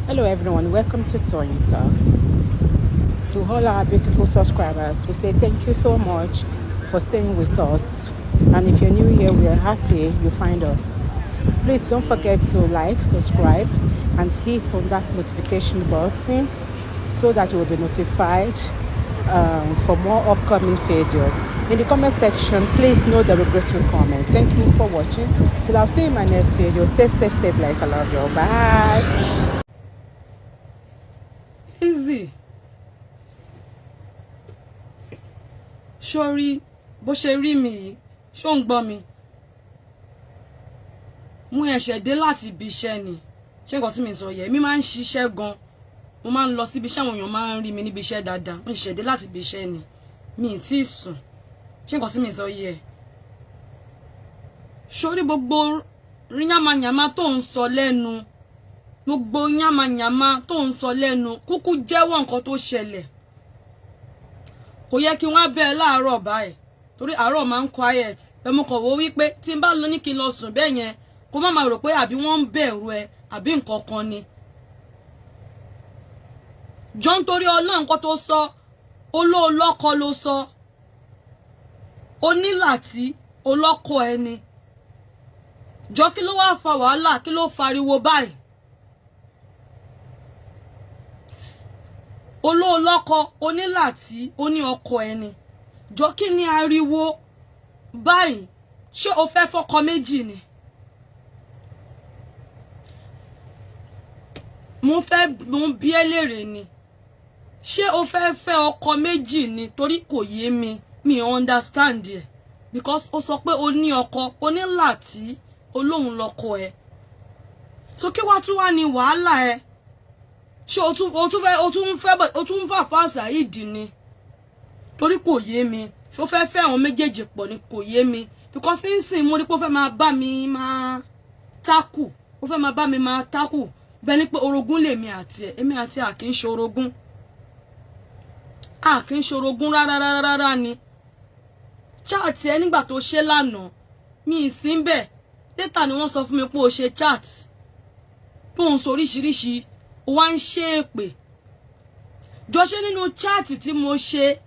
Hello everyone, welcome to Toyeen Talks. To all our beautiful subscribers, we say thank you so much for staying with us. And if you're new here, we are happy you find us. Please don't forget to like, subscribe, and hit on that notification button so that you will be notified for more upcoming videos. In the comment section, please note the regretful comment. Thank you for watching. Till I'll see you in my next video. Stay safe, stay blessed. I love you. Bye. Lizzy, sórí bó ṣe rí mi yìí, ṣó ń gbọ́ mi? Mo ẹ̀ṣẹ̀ dé láti ibi iṣẹ́ ni. Ṣé nǹkan tí mi sọ yẹ? Èmi máa ń ṣiṣẹ́ gan, mo máa ń lọ síbi iṣẹ́, àwọn èèyàn máa ń rí mi níbi iṣẹ́ dáadáa. Mo ṣẹ̀ṣẹ̀ dé láti ibi iṣẹ́ ni, mi ì tí ì sùn. Ṣé nǹkan tí mi sọ yẹ? Sórí gbogbo yánmayànmá tó ń sọ lẹ́nu, gbogbo yánmayànmá tó ń sọ lẹ́nu, kúkú jẹ́wọ́ nǹkan tó ṣẹlẹ̀. Kò yẹ kí wọ́n á bẹ́ẹ̀ láàárọ̀ báyìí, torí àárọ̀ máa ń quiet. Ẹ mo kàn wò wípé tí n bá lọ ní kí n lọ sùn bẹ́ẹ̀ yẹn, kó má máa rò pé àbí wọ́n ń bẹ̀rù ẹ àbí nǹkan kan ni. Jọ ń torí Ọlọ́run, nǹkan tó sọ, olóòlọ́kọ ló sọ, onílàtí olọ́kọ ẹni. Jọ, kí ló wá fa wàhálà? Kí ló fariwo báyìí? Olóòlọ́kọ, onílàtí, oní ọkọ ẹni. Jọ, kí ni ariwo báyìí? Ṣé o fẹ́ fọ́kọ méjì ni? Mo fẹ́ mo ń bi ẹ́ léèrè ni, ṣé o fẹ́ fẹ́ ọkọ méjì ni? Torí kò yé mi, mi understand ẹ̀, because ó sọ pé o ní ọkọ, onílàtí, olóhùn lọkọ ẹ. So kí wá tún wá ní wàhálà ẹ? Ṣé o tún fẹ́ o tún fẹ́ o tún fà fáṣà ìdí ni? Torí kò yé mi. Ṣó fẹ́ fẹ́ àwọn méjèèjì pọ̀ ni? Kò yé mi, because nísìnyí mo rí pé ó fẹ́ máa bá mi máa tákù, ó fẹ́ máa bá mi máa tákù bẹ́ẹ̀ ni pé orogún lèmi àti ẹ̀. Èmi àti ẹ̀ kì í ṣe orogún, a kì í ṣe orogún rárá rárá rárá ni. Chat ẹ nígbà tó ṣe lánàá, mi ì sí bẹ́ẹ̀. Later ni wọ́n sọ fún mi pé o ṣe chat tó ń sọ oríṣiríṣi, o wá ń ṣe èpè. Jọ, ṣe nínú chat tí mo ṣe,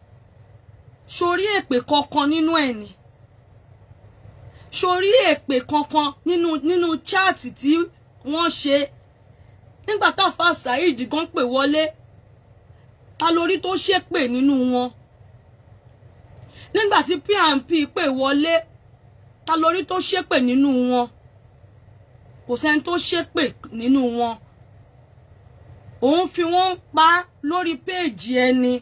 sórí èpè kankan nínú ẹ̀ ni? Sórí èpè kankan nínú chat tí wọ́n ṣe nígbà táfà Saheed gan pè wọlé, ta lórí tó ṣépè nínú wọn? Nígbà tí P&P pè wọlé, ta lórí tó ṣépè nínú wọn? Kò sẹ́ni tó ṣépè nínú wọn. Òun fi wọ́n pa lórí péèjì ẹni.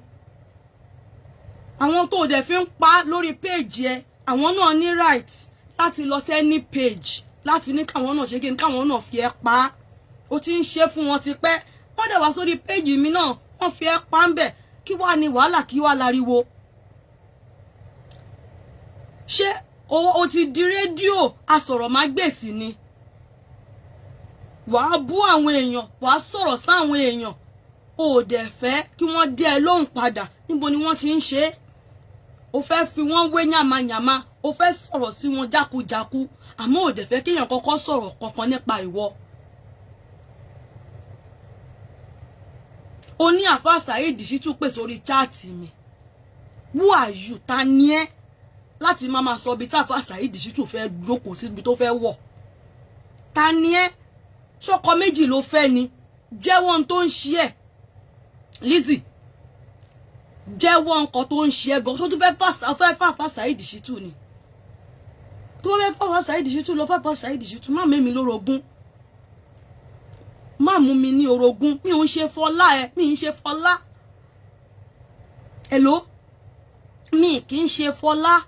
Àwọn tó dẹ̀ fi ń pa lórí péèjì ẹ, àwọn náà ní right láti lọ sí any page láti ní káwọn náà ṣe kí ni, káwọn náà fi ẹ́ pa á. Ó ti ń ṣe fún wọn tipẹ́. Wọ́n dẹ̀ wá sórí péèjì mi náà, wọ́n fi ẹ́ pa ń bẹ̀. Kí wàá ní wàhálà? Kí wàá láriwo? Ṣé o ti di rédíò asọ̀rọ̀mágbèsì ni? Wàá bú àwọn èèyàn, wàá sọ̀rọ̀ sáwọn èèyàn, o ò dẹ̀ fẹ́ kí wọ́n dé ẹ lóhùn padà. Níbo ni wọ́n ti ń ṣe é? O fẹ́ fi wọ́n wé yàmàyàmà, o fẹ́ sọ̀rọ̀ sí wọn jákujáku, àmọ́ ò dẹ̀ fẹ́ kéèyàn kọ́kọ́ sọ̀rọ̀ kankan nípa ìwọ. O ní àfa Saheed Shittu pè sórí chaati mi. Who are you? Ta ni ẹ́ láti máa máa sọ ibi tí àfa Saheed Shittu fẹ́ jókòó sí, ibi tó fẹ́ wọ̀? Ta ni ẹ́? Ṣọkọ méjì ló fẹ́ ni? Jẹ́wọ́ ohun tó ń ṣe ẹ́, Lizzy. Jẹ́wọ́ nǹkan tó ń ṣe ẹ́ gan. Tó tún fẹ́ fàfà Saheed Shittu ni? Tó fẹ́ fàfà Saheed Shittu, lọ fàfà Saheed Shittu. Má mẹ́mi lórogún, má mú mi ní orogún. Mi ò ń ṣe Fọlá ẹ, mi ń ṣe Fọlá. Hello, mi kì í ṣe Fọlá.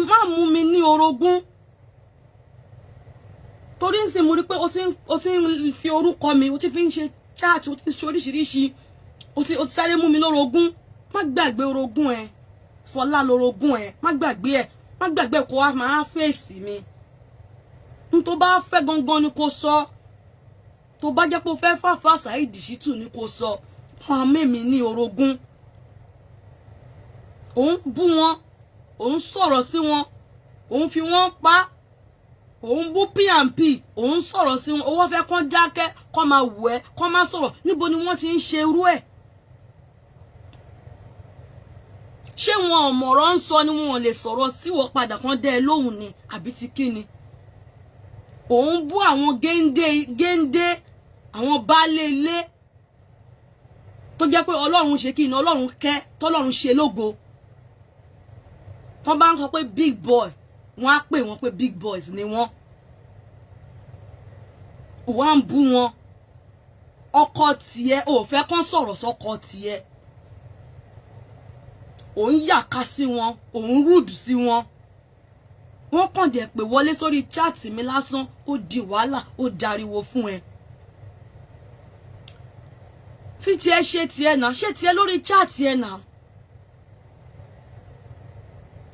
Má mú mi ní orogún, torí ń sìn mo rí pé o ti ń fi orúkọ mi, o ti fi ń ṣe chat, o ti ń ṣe oríṣiríṣi, o ti sáré mú mi lórogún. Má gbàgbé orogún ẹ, Fọlá lórogún ẹ. Má gbàgbé ẹ, má gbàgbé kó wá máa fèsì mi. N tó bá fẹ́ gangan ni kò sọ. Tó bá jẹ́ pé o fẹ́ fàfà Saheed Shittu ni kò sọ. Wọn mẹ́mi ní orogún. Òun bú wọn, òun sọ̀rọ̀ sí wọn, òun fi wọ́n pa. Òun bú P&P, òun sọ̀rọ̀ sí wọn, owó fẹ́ kán dákẹ́, kán máa wù ẹ́, kán máa sọ̀rọ̀. Níbo ni wọ́n ti ń ṣe irú ẹ̀? Ṣé wọn ò mọ̀rọ̀ ń sọ ni? Wọn ò lè sọ̀rọ̀ sí wọ́n padà kán dẹ́ ẹ lóhùn ni, àbí ti kí ni? Òun bú àwọn géńdé géńdé, àwọn baálé ilé tó jẹ́ pé Ọlọ́run ṣe kí ni, Ọlọ́run kẹ́, tọ́lọ́run ṣe lógo. Tọ́ bá ń sọ pé big boy, wọ́n á pè wọ́n pé big boys ni wọ́n. Wọ́n ń bú wọn. Ọkọ tiẹ̀ ò fẹ́ kán sọ̀rọ̀ sọ́kọ tiẹ̀, òun yàká sí wọn, òun rude sí wọn. Wọ́n kàn dẹ̀ pé wọlé sórí chat mi lásán, ó di wàhálà, ó dariwo fún ẹ. Fi tiẹ̀ ṣe tiẹ̀ náà, ṣe tiẹ̀ lórí chat ẹ náà.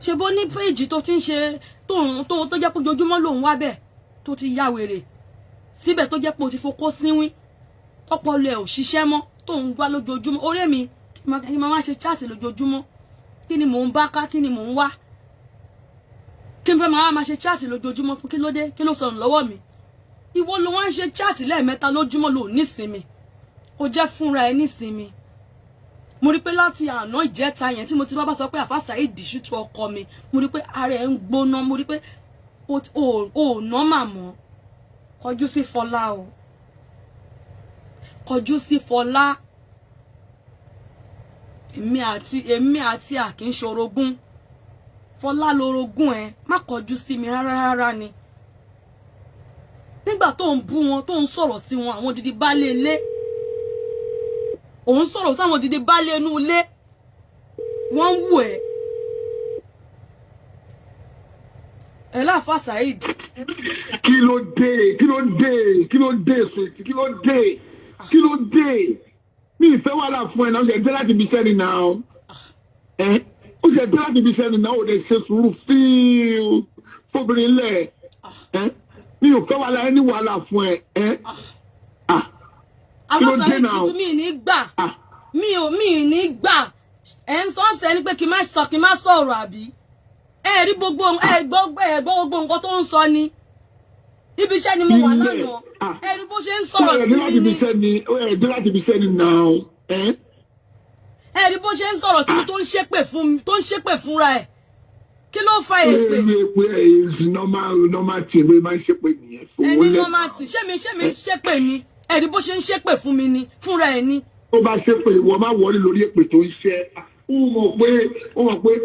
Ṣe bó ní péèjì tó ti ń ṣe tó jẹ́ pé ojoojúmọ́ lòun wá bẹ̀, tó ti ya wèrè síbẹ̀, tó jẹ́ pé o ti fokó síwín, ọpọlọ ẹ̀ ò ṣiṣẹ́ mọ́, tó ń gbá lójoojúmọ́. Orí mi kí n máa ṣe chat lójoojúmọ́, kí ni mò ń bá ká? Kí ni mò ń wá? Kí n fẹ́ máa ṣe chat lójoojúmọ́ fún? Kí ló dé? Kí ló sọnù lọ́wọ́ mi? Ìwọ ló wá ń ṣe chat lẹ́ẹ̀mẹ́ta lójúmọ́, ló nísinmi. Ó jẹ́ fúnra ẹ nísinmi. Mo rí pé láti àná, ìjẹta yẹn tí mo ti bá sọ pé àfàsà Saheed Shittu ọkọ mi, mo rí pé ara ẹ ń gbóná. Mo rí pé ò normal mọ́. Kọjú sí Fọlá o, kọjú sí Fọlá. Èmi àti àkínṣorogún, Fọlá lorogún ẹ. Má kọjú sí mi rárá rárá ni. Nígbà tó ń bú wọn, tó ń sọ̀rọ̀ sí wọn, àwọn odidi baálé ilé, òun sọ̀rọ̀ sáwọn odidi baálé inú ilé, wọ́n ń wù ẹ́. Ẹ̀ láàfà Saheed. Kí ló dé? Kí ló dé? Kí ló dé, sweet? Kí ló dé? Kí ló dé? Mi ìfẹ́ wàhálà fún ẹ náà. Ó ṣe dé láti ibi iṣẹ́ ni náà. Ẹ ó ṣe dé láti ibi iṣẹ́ ni náà. Ó lè ṣe sùúrù fíìl fóbìnrin lẹ̀. Ẹ mi ò fẹ́ wàhálà ẹ ní wàhálà fún ẹ. Ẹ ah, kí ló Àfà dé Saheed náà? Shittu, mi ní gbà. Ah. Mi ò mi ní gbà. Ẹ ń sọ ọ̀sẹ̀ ni pé kí n má sọ, kí n má sọ̀rọ̀, àbí? Ẹ rí gbogbo, ẹ gbọ́ gbogbo nǹkan tó ń sọ ni. Ibi iṣẹ́ ni mo wà Ilé, lánàá. Ah. Ẹ rí bó ṣe ń sọ̀rọ̀ Ó sí dé láti mi ibi ni. iṣẹ́ ni. Ó dé láti ibi iṣẹ́ ni náà. Ẹ Ẹ rí bó ṣe ń sọ̀rọ̀ sí mi, tó ń ṣépè fún mi, tó ń ṣépè fúnra ẹ̀. Kí ló fa èpè? Ẹ pé ẹ normal normal thing ló máa ń ṣépè nìyẹn. Ẹni normal tí ṣé mi ṣépè ni? Ẹ rí bó ṣe ń ṣépè fún mi ni, fúnra ẹ̀ ni. Tó bá ṣépè, ìwọ má wọlé lórí èpè tó ń ṣe. Ó mọ̀ pé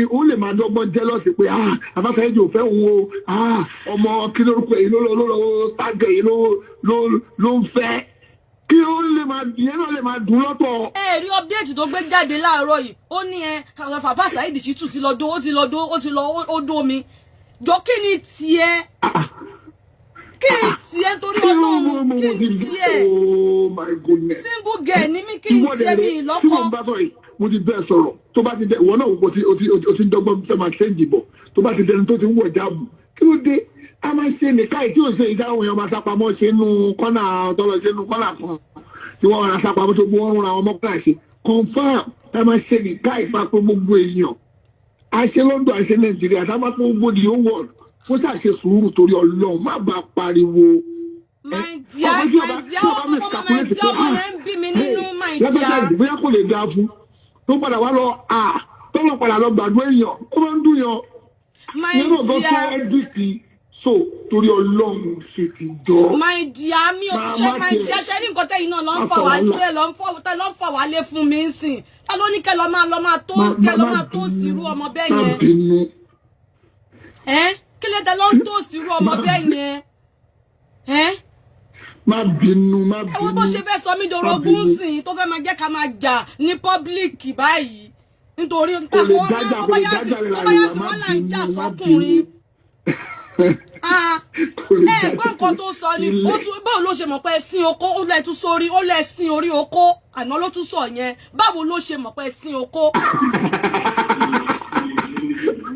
ó lè máa dọ́gbọ́n jealous pé, ah, àbáfẹ́ ò fẹ́ òun o. Ah, ọmọ kí lórúkọ èyí ló tágẹ̀ èyí ló ń fẹ́. Kí ó lè máa ìyẹn náà lè máa dùn lọ́tọ̀. Ẹ rí update tó gbé jáde láàárọ̀ yìí. Ó ní ẹ àwọn bàbá Saheed Shittu sí lọ dó, ó ti lọ dó, ó ti lọ, ó dó mi jọ. Kí ni tiẹ̀? Kí ni tiẹ̀? Torí Ọlọ́run, kí ni tiẹ̀? Oh my goodness. Single girl ní mí. Kí ni tiẹ̀? Mi Tí mo lọ́kọ. bá sọ yìí, mo ti bẹ́ẹ̀ sọ̀rọ̀. Tó bá ti dẹ ìwọ náà, o ti dọ́gbọ́n fẹ́ máa ṣe ìdìbò. Tó bá ti dẹni tó ti ń wọ̀ jáàbù, kí ló dé? A máa ṣe nìka yìí tí ò ṣe ìdáhùn èèyàn máa sápamọ́ ṣe nú kọ́nà tọ́lọ̀, ṣe nú kọ́nà kan tí wọ́n rà sápamọ́, tó gbọ́ wọn ra ọmọ kọ́nà ṣe confam. A máa ṣe nìka ìfapò gbogbo èèyàn, a ṣe London, a ṣe Nàìjíríà, tá a máa pọ̀ gbogbo the whole world. Kó ṣàṣe sùúrù torí Ọlọ́run, má bàa pariwo. My dear, my dear, ọmọ, my dear, ọmọ yẹn ń bí mi nínú, my Lágbájá dear. Bóyá kò lè dáa fún tó padà wá lọ à tó lọ padà lọ gbàdúrà èèyàn, ó máa ń dùn yàn. My Nínú ọ̀gá dear. fún ndc so torí Ọlọ́run ṣe ti jọ. My dear, mi ò Máa ṣe má my tiẹ̀. dear, ṣe ní nǹkan tẹ́yìn náà lọ ń Má fà fà wá wàhálà. lé, lọ ń fà, tẹ́ lọ ń fà wá lé fún mi ń sìn. Ta ló ní kẹ́ lọ máa tó kẹ́ lọ máa tó sírú ọmọ bẹ́ẹ̀ Má yẹn? bínú. Ẹ́ kí ló dé lọ ń tó sírú ọmọ bẹ́ẹ̀ yẹn? Ẹ́ Má bínú, má ẹ bínú. wo bó ṣe fẹ́ sọ mí dorogún Má bínú. sìn, tó fẹ́ máa jẹ́ ká máa jà ní public báyìí nítorí Kò lè dájà, kò lè dájà rẹ̀ tó bá yá sí láàrin wa, wọn má là ń jà bínú, má sọkùnrin. bínú. Ah, Kò lè ẹ dájà. gbọ́ nǹkan tó sọ ni. Ó tún báwo ló ṣe mọ̀ pé sin oko? Ó lẹ̀ tún sórí, ó lẹ̀ sin orí oko àná ló tún sọ yẹn. Báwo ló ṣe mọ̀ pé sin oko?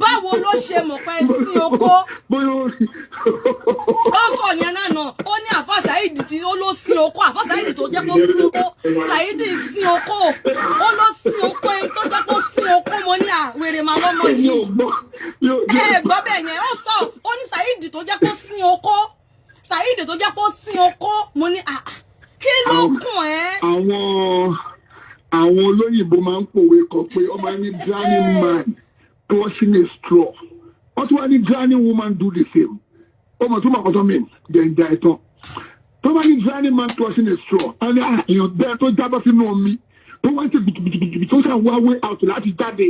Báwo ló ṣe mọ̀ pé sin oko? Bóyá ó rí. Ó sọ yẹn lánàá. Ó ní àfa Saheed tí ó ló sin oko, àfa Saheed tó jẹ́ pé ó kú, ó Saheed sin oko, ó ló sin oko, ẹni tó jẹ́ pé ó sin oko. Mo ní àwèrè màá lọ́mọ Èmi ò yìí. gbọ́. Ẹ gbọ́ bẹ́ẹ̀ yẹn, ó sọ, ó ní Saheed tó jẹ́ kó sín okó, Saheed tó jẹ́ kó sín okó. Mo ní àà, kí ló kùn ẹ́? Àwọn olóyìnbó máa ń pòwe kan pé ọmọ ẹni drowning man clutching a straw, wọ́n tún wá ní drowning woman do the same. Ó mọ̀ tó mọ̀ kọ́tọ́ mi jẹ̀ǹjà ẹ̀tàn tó bá ní drowning man clutching a straw, á ní èèyàn bẹ́ẹ̀ tó jábọ́ sínú omi, tó wá ń ṣe gbìgbìgbìgbì, tó ṣàn wá way out láti jáde,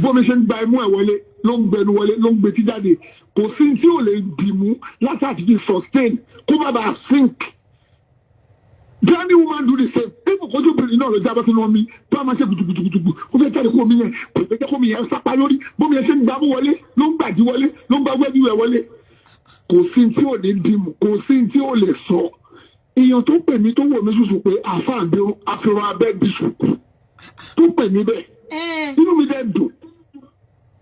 bómi ṣe ń gba imú ẹ̀ wọlé ló ń gbẹnu wọlé, ló ń gbetí jáde, kò sí tí ò lè dìmú láti àti fi sustain kó má bàa sink. Drowning woman do the same. People kojú obìnrin náà lọ jábọ́ sínú omi, tó a máa ṣe gbùdùgbùdùgbùdù, ó fẹ́ jáde kó omi yẹn, kò fẹ́ jẹ́ kó omi yẹn sápá lórí. Bómi yẹn ṣe ń gbámú wọlé ló ń gbàdí wọlé, ló ń gbá wẹ́bí wẹ̀ wọlé. Kò sí tí ò ní dìmú, kò sí tí ò lè sọ. Èèyàn tó pè mí, tó wò mí ṣùṣù pé àáfàá bí àfihàn abẹ́ bí ṣùkú tó pè mí bẹ́ẹ̀, inú mi dẹ̀ dùn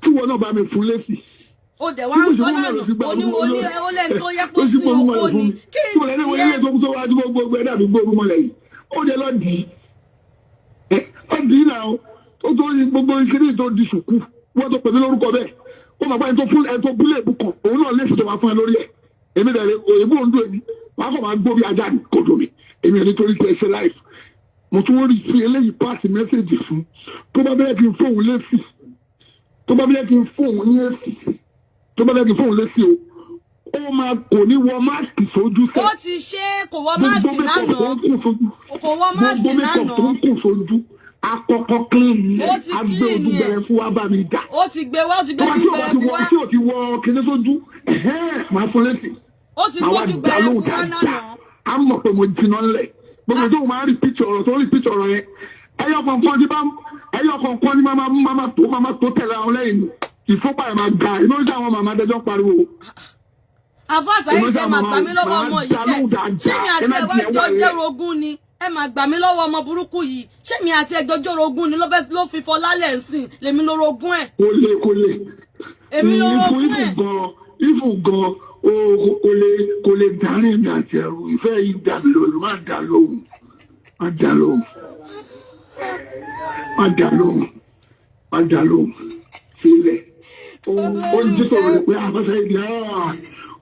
tí wọn náà bá mi fún lésì. Ó dẹ̀ wá ń sọ lánàá, ó ní ó ní ó lẹ́nu tó yẹ kó sí oko ni kí n tiẹ̀. Tó wájú gbogbo ẹ̀dá mi gbóòórùn mọ́lẹ̀ yìí, ó dẹ̀ lọ dì í, ó dì í náà, ó tó gbogbo ìṣeré tó di ṣùkú. Wọ́n tó pè mí lórúkọ bẹ́ẹ̀, ó máa bá ẹni tó fún ẹni tó búlẹ̀ èbú kan, òun náà lè ṣètò wá fún ẹ lórí ẹ̀. Èmi dẹ̀ èbú òun dùn èmi, wàá kọ̀ máa gbó bí ajá ni, kò dùn mí. Èmi ẹ̀ nítorí tí ẹ ṣe láìfù, mo tún rí sí eléyìí pass message fún. Tó bá bẹ́ẹ̀ kí n fóun lésì, tó bá bẹ́ẹ̀ kí n fóun ní èsì, tó bá bẹ́ẹ̀ kí n fóun lésì o, ó máa kò ní wọ mask sójú sẹ́. Ó ti ṣe é, kò wọ mask lánàá, kò wọ mask Gbogbo makeup tó lánàá. ń kùn sójú, akọkọ clean Ó yẹn ti agbé clean ojú yẹn. bẹ̀rẹ̀ fún wa bá mi dà. Ó ti gbé wá, ó ti gbé Tó bá ojú tí ò bá bẹ̀rẹ̀ ti fún wọ wa. tí ò ti wọ kinní sójú, ẹ̀hẹ́n, máa fún lésì. Ó ti Máa wá gbójú dá bẹ̀rẹ̀ lóhùn fún wa dáadáa. lánàá. Á mọ̀ pé mo jiná ńlẹ̀. Gbogbo tó máa ń repeat ọ̀rọ̀, tó ń repeat ọ̀rọ̀ yẹn, ẹyọ kọ̀ọ̀kan tí bá ẹyọ kọ̀ọ̀kan ní máa máa tó máa tó tẹ̀lé àwọn lẹ́yìn, ìfúnpá ẹ̀ máa ga. Inú ìjà àwọn màmá dẹjọ́ pariwo. Àfáà Saheed, ẹ máa gbà mí lọ́wọ́ ọmọ yìí kẹ́. Ṣé mi àti ẹ wá jọ jẹ́rogún ni? Ẹ máa gbà mí lọ́wọ́ ọmọ burúkú yìí. Ṣé mi àti ẹjọ́ jẹ́rogún ni? Ló fẹ́ ló fi fọlálẹ̀ ń sìn lèmi lórogún ẹ̀. Kò lè, kò lè. Èmi lórogún Ìfún ẹ̀. gan, ìfún gan, o kò lè, kò lè dárín mi àti ẹrù ìfẹ́ yìí dà mí lóhùn. Má dà lóhùn, má dà lóhùn, má dà lóhùn, má dà lóhùn sílẹ̀. Ó ń jí sọ̀rọ̀ rẹ̀ pé àbáṣe ìdí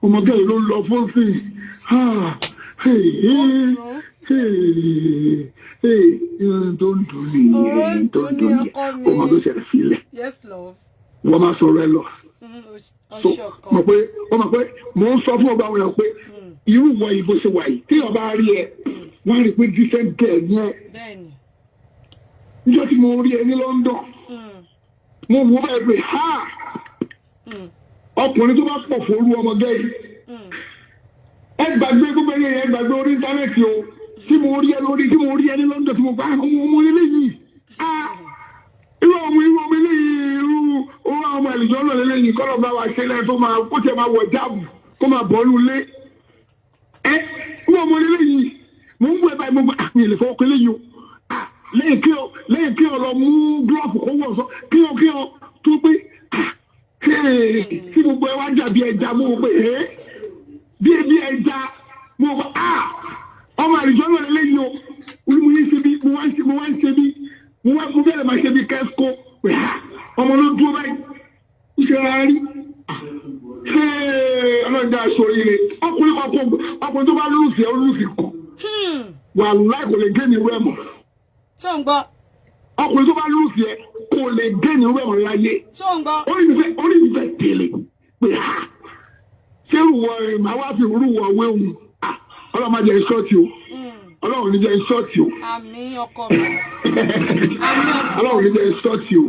ọmọge yìí ló ń lọ fún sí i tó ń dùn nìyẹn, tó ń dùn nìyẹn. Ọmọ tó ṣẹlẹ̀ sílẹ̀. Yes, love. Wọ́n máa sọ̀rọ̀ ẹ lọ. So Ọṣọ kan. Mọ̀ pé wọ́n mọ̀ pé mò ń sọ fún ọgbà àwọn èèyàn pé irú wọ yìí, bó ṣe wà yìí, tí ọba rí ẹ, wọ́n á rí i pé decent girl yẹn. Níjọ́ tí mo rí ẹ ní London, mo wò bẹ́ẹ̀ pé ha, ọkùnrin tó bá pọ̀ fòrú ọmọge yìí, ẹ gbàgbé gbogbo ẹyẹ yẹn, gbàgbé orí internet o. Tí mo rí ẹ lórí, tí mo rí ẹ ní London, tí mo bá ọmọ ọmọ eléyìí, ah, irú ọmọ eléyìí, irú irú àwọn ọmọ àlùjọ náà lélẹ́yìí, kọ́lọ̀ bá wa ṣe lẹ́yìn tó máa kó tiẹ̀ máa wọ̀ jáàbù, kó máa bọ́ ọ́nú ilé ẹ. Irú ọmọ eléyìí, mo ń wọ ẹ báyìí, mo gbà àmì ìlẹ̀ fọwọ́ eléyìí o. Ah, lẹ́yìn kí o lọ mú glove kó wọ̀ sọ kí o tó pé ah, tí gbogbo ẹ wá dàbí ẹja, mo wò pé ẹ bí ẹja, mo wò ah, ọmọ àlùjọ náà lélẹ́yìí o. Mo yín ṣe bí mo wá ń ṣe, mo wá ń ṣe bí mo wá, mo bẹ̀rẹ̀ máa ṣe bí kẹ́síkó pé ah, ọmọ ló dúró báyìí ń ṣe ara rí. Ọlọ́run dá aṣọ ire. Ọkùnrin kan kó ọkùnrin tó bá lose ẹ̀, ó lose kan. Wàláì, kò lè gé ní irú ẹ̀ mọ́. Ṣó ń gbọ́? Ọkùnrin tó bá lose ẹ̀, kò lè gé ní irú ẹ̀ mọ́ láyé. Ṣó ń gbọ́? Orí mi fẹ́ tẹ̀lé pé ah, ṣé ìwọ ẹ̀ máa wá fi rúwọ wéhùn? Ah, Ọlọ́run má jẹ́ short o. Ọlọ́run ní jẹ́ short o. Àmín, ọkọ mi, àmín ọkọ. Ọlọ́run ní jẹ́ short o.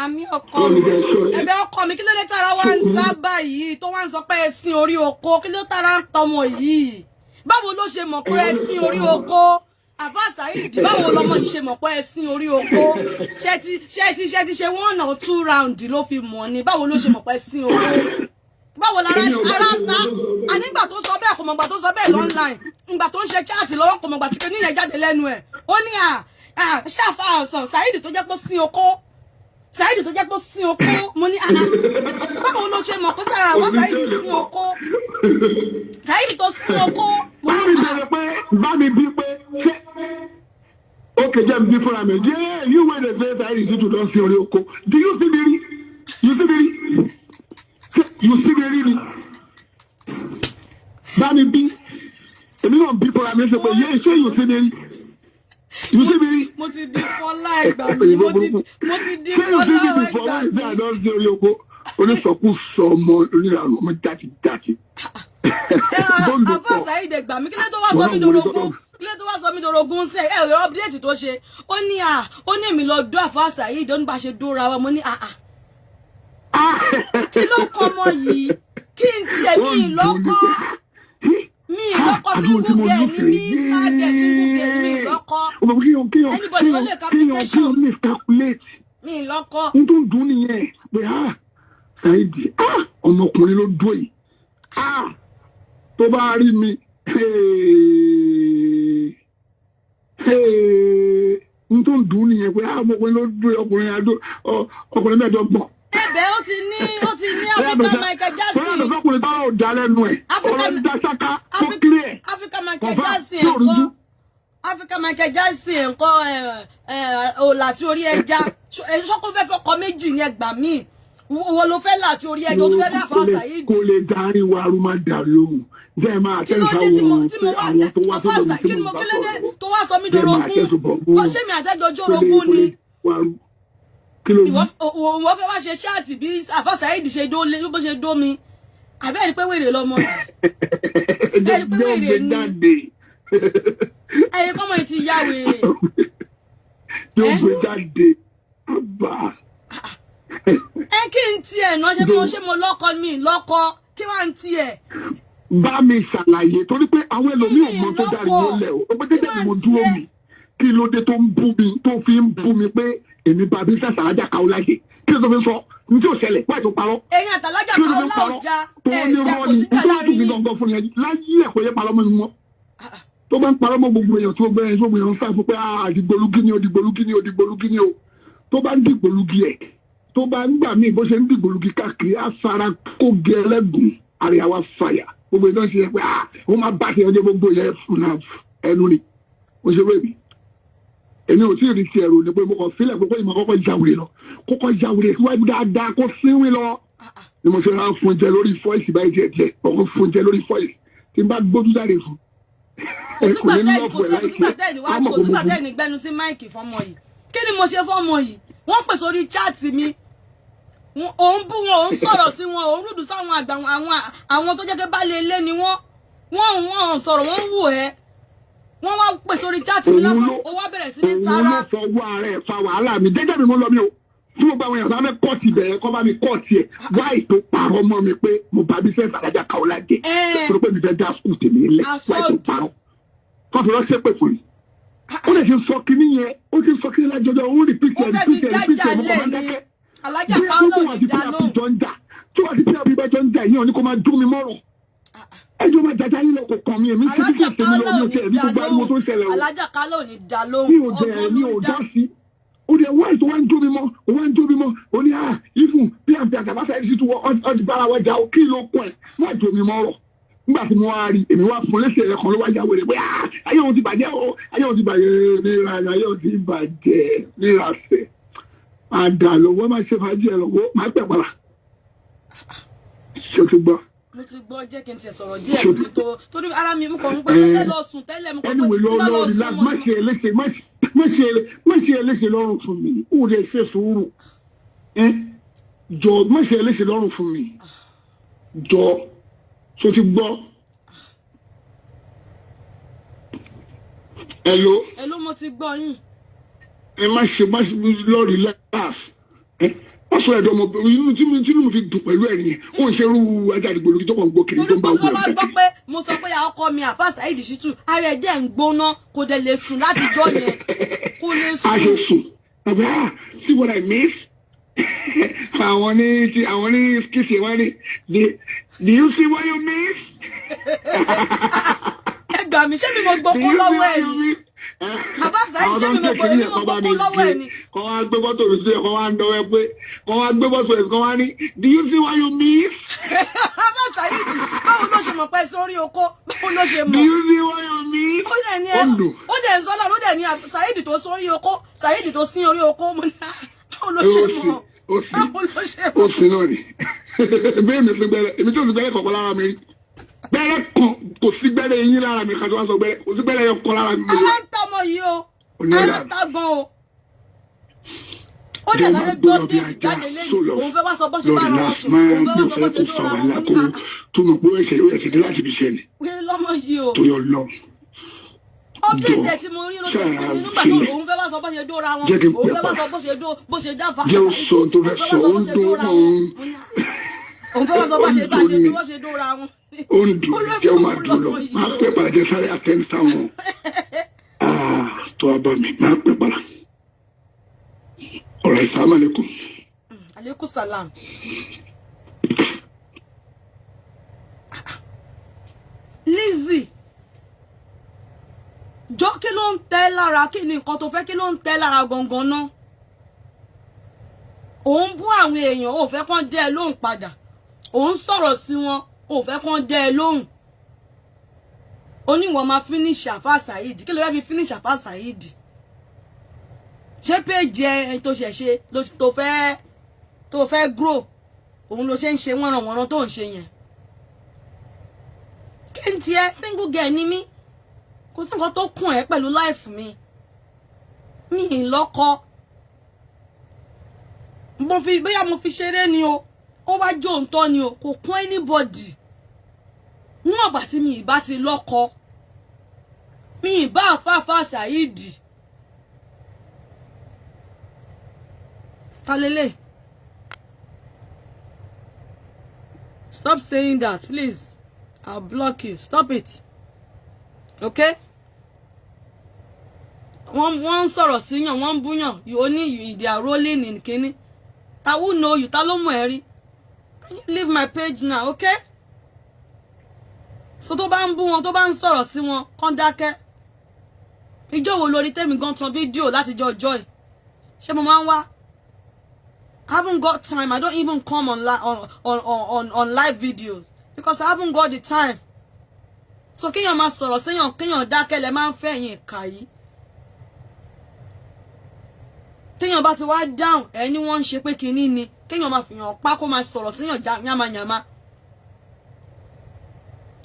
Àmín, ọkọ Ọlọ́run mi. ní jẹ́ short. Ẹ̀bẹ̀ ọkọ mi, kí ló dé tára wá ń tá báyìí, tó wá ń sọ pé ẹṣin orí oko? Kí ló tára ń tọmọ yìí? Báwo ló ṣe mọ̀ pé ẹṣin orí oko? Àbá Saheed, báwo lọmọ yìí ṣe mọ̀ pé ẹṣin orí oko? Ṣé ti ṣe one or two round ló fi mọ̀ ni? Báwo ló ṣe mọ̀ pé ẹṣin oko? Báwo lára ara ń ta ànígbà tó sọ bẹ́ẹ̀? Kò mọ̀gbà tó sọ bẹ́ẹ̀ online, ìgbà tó ń ṣe chat lọ́wọ́, kò mọ̀gbà tí kò níyẹn jáde lẹ́nu ẹ̀. Ó ní à ṣáfà ọ̀sán Saheed tó jẹ́ pé sin oko, Saheed tó jẹ́ pé sin oko. Mo ní àá, báwo ló ṣe mọ̀ pé sára àwọn Saheed sin oko, Saheed tó sin oko? Mo Bá ní mi à bẹ̀rẹ̀ pé bá mi bí pé ṣé okay, jẹ́ mi bí fúnra mi. Yeah, you wey dey say Saheed Shittu don sin orí oko, do you see me rí? You see me rí? You see me rí ni? Bá mi bí, èmi náà bí fúnra mi ṣe pé yé, ṣé you see me rí? You see me rí? Mo ti di Fọlá, ẹgbà mi. Mo ti di Ṣé you see Fọlá, me before? ẹgbà Wọ́n mi. ṣe àdán sí orí oko onísọkúsọ, ọmọ oníranú, ọmọ jáde-jáde. Ẹ Bọ́ọ̀lù àfa pọ̀. Saheed, ẹgbà mi. Kí ló tó wá sọ mí Wọ́n náà wọlé dorogún? tọ́lọ́. Kí ló tó wá sọ mí dorogún sẹ? Ẹ rẹ update tó ṣe, ó ní à ó ní èmi lọ dó àfa Saheed, ó ní bá ṣe dóra wa. Mo ní àà, kí ló kọ ọmọ yìí? Kí n tiẹ̀ mi ìlọ́kọ́, mi ìlọ́kọ́, single girl ni mí, star girl, single girl ni mi, ìlọ́kọ́. Anybody ló lè ka application. Kíyàn miscalculate. Mi ìlọ́kọ́. N tó ń dùn nìyẹn pé, ah, Saheed, ah, ọmọkùnrin ló dúró yìí, ah, tó bá rí mi, hey, hey, n tó ń dùn nìyẹn pé, ah, ọmọkùnrin ló dúró yìí, ọkùnrin adó, ọkùnrin 25. Ẹbẹ ó ti ní Africa Michael Jackson. Bóyá àtọ̀sọ́kùnrin tọ́rọ̀ ò dá lẹ́nu ẹ̀, ọ̀rọ̀ dá sáká tó clear. Africa Michael Confirm, Jackson tí ò rújú. ńkọ́? Africa Michael Jackson ńkọ́? Ẹ ẹ òòlà tí orí ẹja ṣọkọ fẹ́ fọkọ méjì ní, ẹgbà míì wo ló fẹ́ là tí orí ẹja ó tún fẹ́ fẹ́ àfa Saheed. Kó lè darí wa arú má dàrí ohun jẹ́ ẹ máa Kí ló tẹ́sán dé tí mo wo tí mo pé wá àwọn tó wá àfa sọ́dọ̀ mi Saheed tí kí ni mo mo bá kí ló dé sọ̀rọ̀ tó wá sọ mí jẹ́ ẹ máa dorogún? tẹ́sán bọ̀ Bó ṣé mi àtẹ́jọ́ jorogún ni? Kí ló Ìwọ ìwọ fẹ́ wá ṣe chat bí àfa Saheed ṣe dó lé bó ṣe dó mi, àbẹ́ẹ̀ ni pé wèrè lọmọ yìí? Jẹ́ Ẹni pé wèrè gbé ni. jáde. Ẹ̀yin kọ́mọ yìí ti ya wèrè. Yóò Ẹ́? gbé jáde àbá. Ẹ kí n tiẹ̀ náà ṣe mo ṣé mo lọ́kọ mi lọ́kọ, kí wàá ń tiẹ̀? Bá mi ṣàlàyé, torí pé àwọn ẹlòmíì ò mọ tó dárí wọn lẹ o. Ó pé jẹ́jẹ́ ni mo dúró mi, kí ló dé tó ń bú mi, tó fi ń bú mi pé èmi bá bí sàṣàlájà káwọ́ láyè? Kí ló tó fi ń sọ ní tí ò ṣẹlẹ̀ wáyé tó parọ́? Ẹ̀yin àtàlájà Kí ló tó fi ń káwọ́lá parọ́? ọjà Tó ẹ̀ ní jà rọ́ kò ni sí jà tó ń láàrin dùn mí yín. gangan fún yẹn láyé ẹ̀ kò yẹ parọ́ mọ́ mi mọ́. Tó bá ń parọ́ mọ́ gbogbo èèyàn, tí gbogbo èèyàn, tí gbogbo èèyàn ń sá fún pé, ah, dìgbòlugi ni o, dìgbòlugi ni o, dìgbòlugi ni o, tó bá ń dìgbòlugi ẹ̀, tó bá ń gbà míì bó ṣe ń dìgbòlugi káàkiri, á fara kó gé ẹlẹ́gùn àríyá wa fàyà. Gbogbo èèyàn ṣe yẹ pé, ah, wọ́n máa bá ti ọjọ́ gbogbo yẹn fún náà ẹnu ni ó ṣe wéèmí. Èmi ò tí ì rí ti ẹ̀rù ni pé mo kàn sílẹ̀ pé kó ìmọ̀ kọ́kọ́ jáwèrè lọ, kọ́kọ́ jáwèrè síwájú dáadáa, kó sínwín lọ ni mo ṣe rán fún jẹ lórí voice báyìí díẹ̀ díẹ̀, ọkọ̀ fún jẹ lórí voice tí n bá gbójú jáde fún. Kò sígbà tẹ́ẹ̀nì kò sígbà tẹ́ẹ̀nì wá, kò sígbà tẹ́ẹ̀nì gbẹnu sí mic fọmọ yìí. Kí ni mo ṣe fọmọ yìí? Wọ́n pè sórí chat mi, òun bú wọn, òun sọ̀rọ̀ sí wọn, òun rúdù sáwọn àgbà, àwọn tó jẹ́ pé baálé ilé ni wọ́n. Wọ́n sọ̀rọ̀, wọ́n ń wò ẹ́, wọ́n wá pè sórí chat mi lásán, ó wá bẹ̀rẹ̀ sí ní Òun tara. ló fọwọ́ ara ẹ̀ fa wàhálà mi. Jẹ́jẹ́ mi mo lọ mi o, tí mo bá àwọn èèyàn sábẹ́ kọ́ọ̀tì bẹ̀rẹ̀ kọ́ bá mi kọ́ọ̀tì ẹ̀ wáì tó parọ́ mọ́ mi pé mo bá bí sẹ́ǹsì alájà káwọ́ jẹ tó pé mi fẹ́ dá school tèmi lẹ̀, wáì tó parọ́ kọ́ fi ránṣẹ́ pè fún mi. Ó lè ṣe sọ kínní yẹn, ó ti sọ kínní lájọjọ, ó repeat Ó ẹ̀, fẹ́ fi repeat ẹ̀, repeat jájà ẹ̀, mo kàn máa ń lẹ̀ ni. dákẹ́. Alájà Bí káwọ́ tó ò wà ní tí dá PRP lóhùn. jọ ń jà, tó wà tí PRP bá jọ ń jà, ìyẹn ò ní kó máa dún mi mọ́rọ̀. Ẹjọ́ máa jàjà yín lọ, kò kàn mí. Èmi ṣe bí Alájà kò tèmi lọ, káwọ́ mi ò ò ní tẹ̀ ní dá gbogbo ariwo tó lóhùn. ń ṣẹlẹ̀ o. Alájà káwọ́ ò ní dá lóhùn. Mi ò dẹ̀ Ọgbọ́n mi ló ò ń dá dá. sí. Ó dẹ̀ wáyé tó wá ń jó mi mọ́, ó wá ń jó mi mọ́. Ó ní, ah, ifun PRP àtàbáṣà ẹ̀dí sí tu wọ́n ti bára wọn jà ó, kí ló kọ́ ẹ̀ má jó mi mọ́rọ̀? Nígbà tí mo wá rí, èmi wá fún léṣe rẹ kan ló wá yàwó rẹ pé, ah, ayé òun ti bàjẹ́ o, ayé òun ti bàjẹ́ níra, ayé òun ti bàjẹ́ níra sẹ̀ àdà lọ́wọ́, máa ṣe fàájì ẹ̀ lọ́wọ́, máa pẹ̀ padà. Ṣé o ti gbọ́? Mo ti gbọ́. Jẹ́ kí n tiẹ̀ sọ̀rọ̀ díẹ̀ fún mi tó, torí ara mi, mo kàn ń pé mo fẹ́ lọ sùn tẹ́lẹ̀, mo kàn pé Anyway, tí lọ bá lọ lọ sùn relax. mo Má ṣe eléṣe, má ṣe eléṣe lọ́rùn fún mi. Ó lè ṣe sùúrù ẹ, jọ, má ṣe eléṣe lọ́rùn fún mi, jọ. Ṣó ti gbọ́? Hello? Ẹ ló, mo ti gbọ́ yín. Ẹ má ṣe lọ relax. Ẹ má sọ ẹ̀dọ̀ ọmọ inú tí mi tí mi fi dùn pẹ̀lú ẹ̀ nìyẹn. Ó ń ṣerú ajá àdìgbò lórí tó kàn ń gbó kiri Torí tó ń pé bá tí ogun wọ́n bá ẹ̀ gbọ́ pé mo sọ pé ọkọ mi àfa Saheed Shittu, ara ẹ̀ dẹ̀ ń gbóná, kò dẹ̀ lè sùn láti jọ́ yẹn, kò lè A ṣe sùn. sùn àbí, ah, see what I miss. Àwọn ní ti àwọn ní kìsì wọn ní, do you see what you miss? Ẹ gbà mí, ṣé mi mo Do gboko you see lọ́wọ́ what ẹ̀ you ni? miss? Bàbá Saheed, Àwọn ṣé tó mi ń mo tẹ̀sí gbọ́ ní èmi mo ẹ̀kọ́ bá gboko mi lọ́wọ́ gbé ẹ̀ ni? Kọ́ wá gbé mọ́tò mi sí ẹ̀kọ́, wá ń dọ́wọ́ pé kọ́ wá gbé mọ́tò ẹ̀, kọ́ wá ní, do you see what you miss? Bàbá Saheed, báwo ló ṣe mọ̀ pé sórí oko? Báwo ló ṣe Do mọ̀? you see what you miss? Ó dẹ̀ ní Ó ẹ dùn. Ó dẹ̀ ń sọ́lá, ó dẹ̀ ní Saheed tó sórí oko, Saheed tó sín orí oko. Mo ní, ah, báwo ló ṣe Ó sì mọ̀? Ó sì Báwo ló ṣe ó mọ̀? sì náà ni. Bẹ́ẹ̀ mi sí gbẹ́rẹ́, èmi tó sì gbẹ́rẹ́ kọ̀ọ̀kan lára mi rí. Gbẹ́rẹ́ kan kò sí, gbẹ́rẹ́ eyín lára mi kan tó wá sọ gbẹ́rẹ́, kò sí gbẹ́rẹ́ yẹn kan lára mi. Ara ń ta ọmọ yìí o. Oníyàrá. Ara ń ta gan o. Ó dẹ̀ sáré gbọ́ déètì jáde lẹ́yìn, òun fẹ́ wá sọ bó ṣe bá ara wọn sùn, òun fẹ́ wá sọ bó ṣe dóra wọn. Mo ní àá Tó mọ̀ pé ó ẹ̀ṣẹ̀ dé láti fi ṣe ni. Wí lọ́mọ yìí o. Torí Ọlọ́run. Update ẹ̀ tí mo rí ló ti pè mí nígbà tó òun fẹ́ wá sọ bó ṣe dóra wọn, Jẹ́ kí n òun pè fẹ́ wá padà. sọ bó ṣe dó, bó ṣe dá fa. Jẹ́ ó sọ ohun tó fẹ́ Òun fẹ́ sọ, wá sọ ó bó ń ṣe dún dóra ó wọn. ń Mo ní àá, òun fẹ́ wá sọ bó ṣe bá ṣe bó ṣe dóra wọn. Ó ń dùn, jẹ́ ó máa dùn lọ. Máa pẹ́ padà, jẹ́ sáré attend sáwọn tó wá bá mi, máa pẹ́ padà. Ọ̀rọ̀ ìsàmàlẹ́kùn. Aleykum salam. Lizzy, jọ, kí ló ń tẹ́ lára? Kí ni nǹkan tó fẹ́? Kí ló ń tẹ́ lára gangan náà? Òun bú àwọn èèyàn, ò fẹ́ kán dẹ́ ẹ lóhùn padà. Òun sọ̀rọ̀ sí wọn, ò fẹ́ kán dẹ́ ẹ lóhùn. Oníwọ̀n máa finish Àfà Saheed. Kí ló fẹ́ fi finish Àfà Saheed? Ṣé péjì ẹ tó ṣẹ̀ ṣe tó fẹ́ grow, òun ló ṣe ń ṣe wọ́nranwọ̀nran tó ń ṣe yẹn? Kí n tiẹ̀, single girl ni mí, kò sí nǹkan tó kùn ẹ́ pẹ̀lú life mi. Mi ì lọ́kọ. Mo fi bóyá mo fi ṣeré ni o, ó wá jó òǹtọ́ ni o, kò kún anybody. Níwọ̀n ìgbà tí mi ì bá ti lọ́kọ, mi ì bá àfáàfáà Saheed. Ta lélẹ̀? Stop saying that, please. I'll block you. Stop it, okay? Wọ́n ń sọ̀rọ̀ síyàn, wọ́n ń búyàn. You only you, they are rolling in kínní. Ta who know you? Ta ló mọ̀ ẹ́ rí? Can you leave my page now, okay? So tó bá ń bú wọn, tó bá ń sọ̀rọ̀ sí wọn, kán dákẹ́. Ìjọ́ wo lórí tẹ́mi gan tan fídíò láti jọ ọjọ́ ẹ̀? Ṣé mo máa ń wá? I haven't got time. I don't even come on, on live videos because I haven't got the time. So kéèyàn máa sọ̀rọ̀ séèyàn, kéèyàn dákẹ́ lẹ máa ń fẹ́ yín ìkà yìí. Téèyàn bá ti wá dáhùn, ẹ ní wọ́n ń ṣe pé kinní ni kéèyàn máa fìyàn pa, kó máa sọ̀rọ̀ séèyàn yánmayànmá.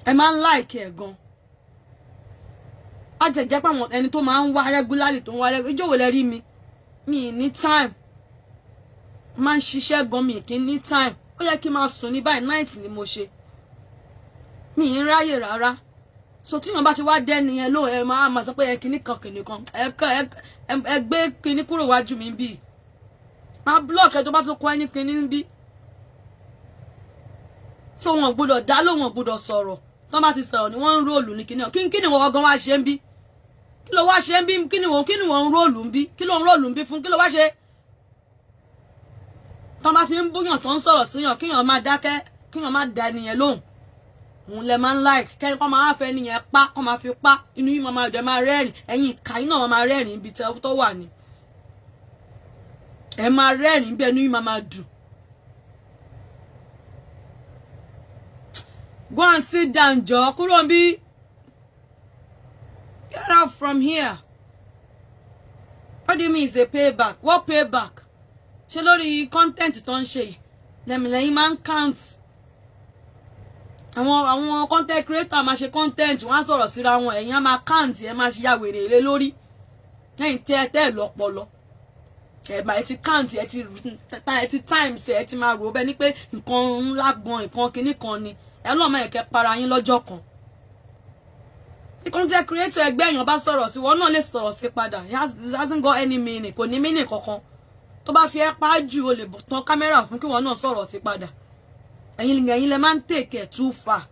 Ẹ máa ń like ẹ̀ gan. Á jẹ́ jẹ́ pé àwọn ẹni tó máa ń wá regularly, tó ń wá regularly, ìjọ́ wo lẹ rí mi? Mi ì ní time. Máa ń ṣiṣẹ́ gan, mi kì í ní time. Ó yẹ kí n máa sùn ní báyìí, night ni mo ṣe, mi ì ń ráyè rárá. So tí wọn bá ti wá dẹ́ni yẹn lóhùn, ẹ máa máa sọ pé ẹ kinní kan kinní kan, ẹ gbé kinní kúrò wájú mi bí. Máa block ẹ tó bá tún kọ ẹni kinní bí. So wọn gbọ́dọ̀ dá lóhùn, wọn gbọ́dọ̀ sọ̀rọ̀. Tó bá ti sọ̀rọ̀ ni wọ́n ń roll ní kinní. Kí ni wọ́n gan wá ṣe ń bí? Kí ló wá ṣe ń bí? Kí ni wọ́n ń roll ń bí? Kí ló ń roll ń bí fún? Kí ló wá ṣe? Tó bá ti ń búyàn, tó ń sọ̀rọ̀ síyàn, kíyàn máa dákẹ́, kíyàn máa da ẹnìyẹn lóhùn, òun lẹ máa ń like. Kẹ́yìn kọ́ máa fẹ́ ẹnìyẹn pa, kọ́ máa fi pa inú yìí, máa dẹ̀ máa rẹ́rìn. Ẹ̀yin ìka yín náà máa rẹ́rìn ibi tó wà ní. Ẹ máa rẹ́rìn bí ẹnu yìí máa dùn. Go and sit down, jọ, kúrò ń bí. Get out from here. What do you mean is a payback? What payback? Ṣé lórí content tó ń ṣe lẹ́mìlẹ́yìn máa ń count? Àwọn content creator máa ṣe content, wọ́n á sọ̀rọ̀ síra wọn, ẹ̀yin á máa count, ẹ máa ṣe ya wèrè lé lórí. Lẹ́yìn tẹ́ lọ́pọlọ, ẹ bá ẹ ti count, ẹ ti times, ẹ ti máa rò ó bẹ́ẹ̀ ni pé nǹkan ńlá gan, nǹkan kinní kan ni. Ẹ lọ́ọ́ máa ẹ̀kẹ́ para yín lọ́jọ́ kan. Tí content creator ẹgbẹ́ èèyàn bá sọ̀rọ̀ sí wọn náà, lè sọ̀rọ̀ sí padà. It hasn't got any meaning, kò ní meaning kankan. Tó bá fi ẹ́ pa jù, o lè tan kámẹ́rà fún kí wọn náà sọ̀rọ̀ sí padà. Ẹ̀yin lẹ máa ń take it too far.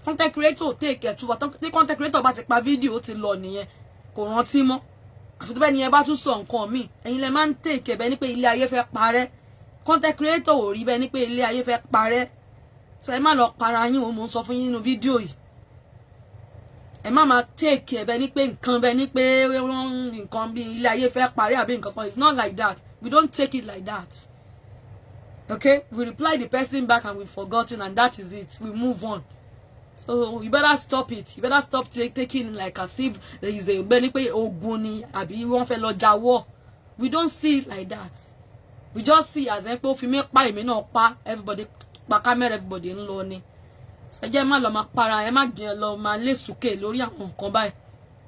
Content creator take it too far. Tí content creator bá ti pa fídíò, ó ti lọ nìyẹn, kò rántí mọ́, àfi tó bẹ́ẹ̀ ni ẹ bá tún sọ nǹkan míì. Ẹ̀yin lẹ máa ń take it bẹ́ẹ̀ ni pé ilé ayé fẹ́ parẹ́. Content creator ò rí bẹ́ẹ̀ ni pé ilé ayé fẹ́ parẹ́. So ẹ má lọ para yín o, mò ń sọ fún yín nínú fídíò yìí. Ẹ má máa take ẹ bẹ́ẹ̀ ni pé nǹkan bẹ́ẹ̀ ni pé nǹkan bí ilé ayé fẹ́ parẹ́ àbí nǹkan kan. It's not like that. We don't take it like that, okay? We reply the person back and we've forgotten, and that is it. We move on. So you better stop it. You better stop taking like as if there is a bẹ́ẹ̀ ni pé ogun ni àbí wọ́n fẹ́ lọ jáwọ́. We don't see it like that. We just see as ẹ pé ó fi mí pa, èmi náà pa. Everybody Pa camera, everybody ń lọ ni. Ẹ jẹ́ má lọ máa para, ẹ má gbìyànjú lọ máa lé sókè lórí àwọn nǹkan báyìí.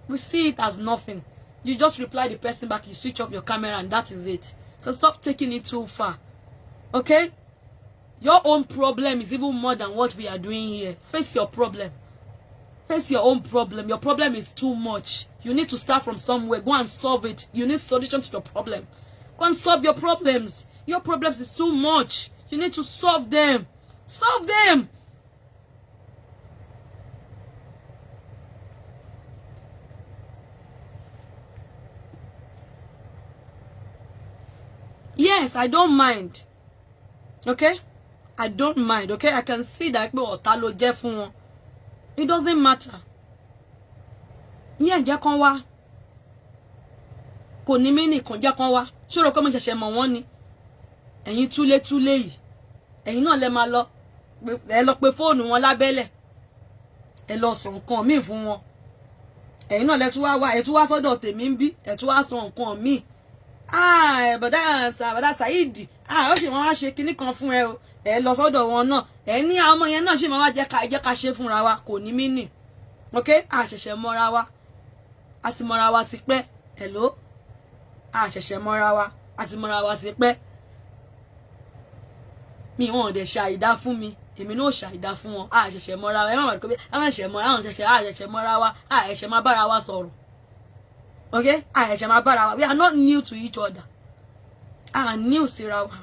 We see it as nothing. You just reply the person back, you switch off your camera, and that is it. So stop taking it too far, okay? Your own problem is even more than what we are doing here. Face your problem. Face your own problem. Your problem is too much. You need to start from somewhere. Go and solve it. You need solution to your problem. Go and solve your problems. Your problems is too much. You need to solve them. Solve them. Yes, I don't mind, okay? I don't mind, okay? I can see that pé ọ̀tá ló jẹ́ fún wọn. It doesn't matter. Ìyẹn jẹ́ kán wá, kò ní mí nìkan jẹ́ kán wá. Ṣòro pé mo ṣẹ̀ṣẹ̀ mọ̀ wọ́n ni. Ẹ̀yin túlétúlé yìí, ẹ̀yin náà lẹ máa lọ, ẹ lọ pe fóònù wọn lábẹ́lẹ̀, ẹ lọ sọ nǹkan míì fún wọn. Ẹ̀yin náà lẹ tún wá wá, ẹ tún wá sọ́dọ̀ tèmi ń bí, ẹ tún wá sọ nǹkan míì. Ah, bọ̀dá bọ̀dá Saheed, ah, ó sì wọ́n wá ṣe kinní kan fún ẹ o. Ẹ lọ sọ́dọ̀ wọn náà, ẹ ní àwọn ọmọ yẹn náà sì máa wá jẹ́ ká ṣe fúnra wa. Kò ní mí nì, ok? A ṣẹ̀ṣẹ̀ mọ́ra wa, a ti mọ́ra wa ti pẹ́. Hello, a ṣẹ̀ṣẹ̀ mọ́ra wa, a ti mọ́ra wa ti pẹ́. Mi wọn ò dẹ̀ ṣàìdá fún mi, èmi náà ò ṣàìdá fún wọn. A ṣẹ̀ṣẹ̀ mọ́ra wa. Ẹ má wà pé a ṣẹ̀ṣẹ̀ mọ́ra àwọn ṣẹ̀ṣẹ̀, a ṣẹ̀ṣẹ̀ mọ́ra wa, a ṣẹ̀ṣẹ̀ máa bára wa sọ̀rọ̀, ok? A ṣẹ̀ṣẹ̀ máa bára wa. We are not new to each other. A new síra wa.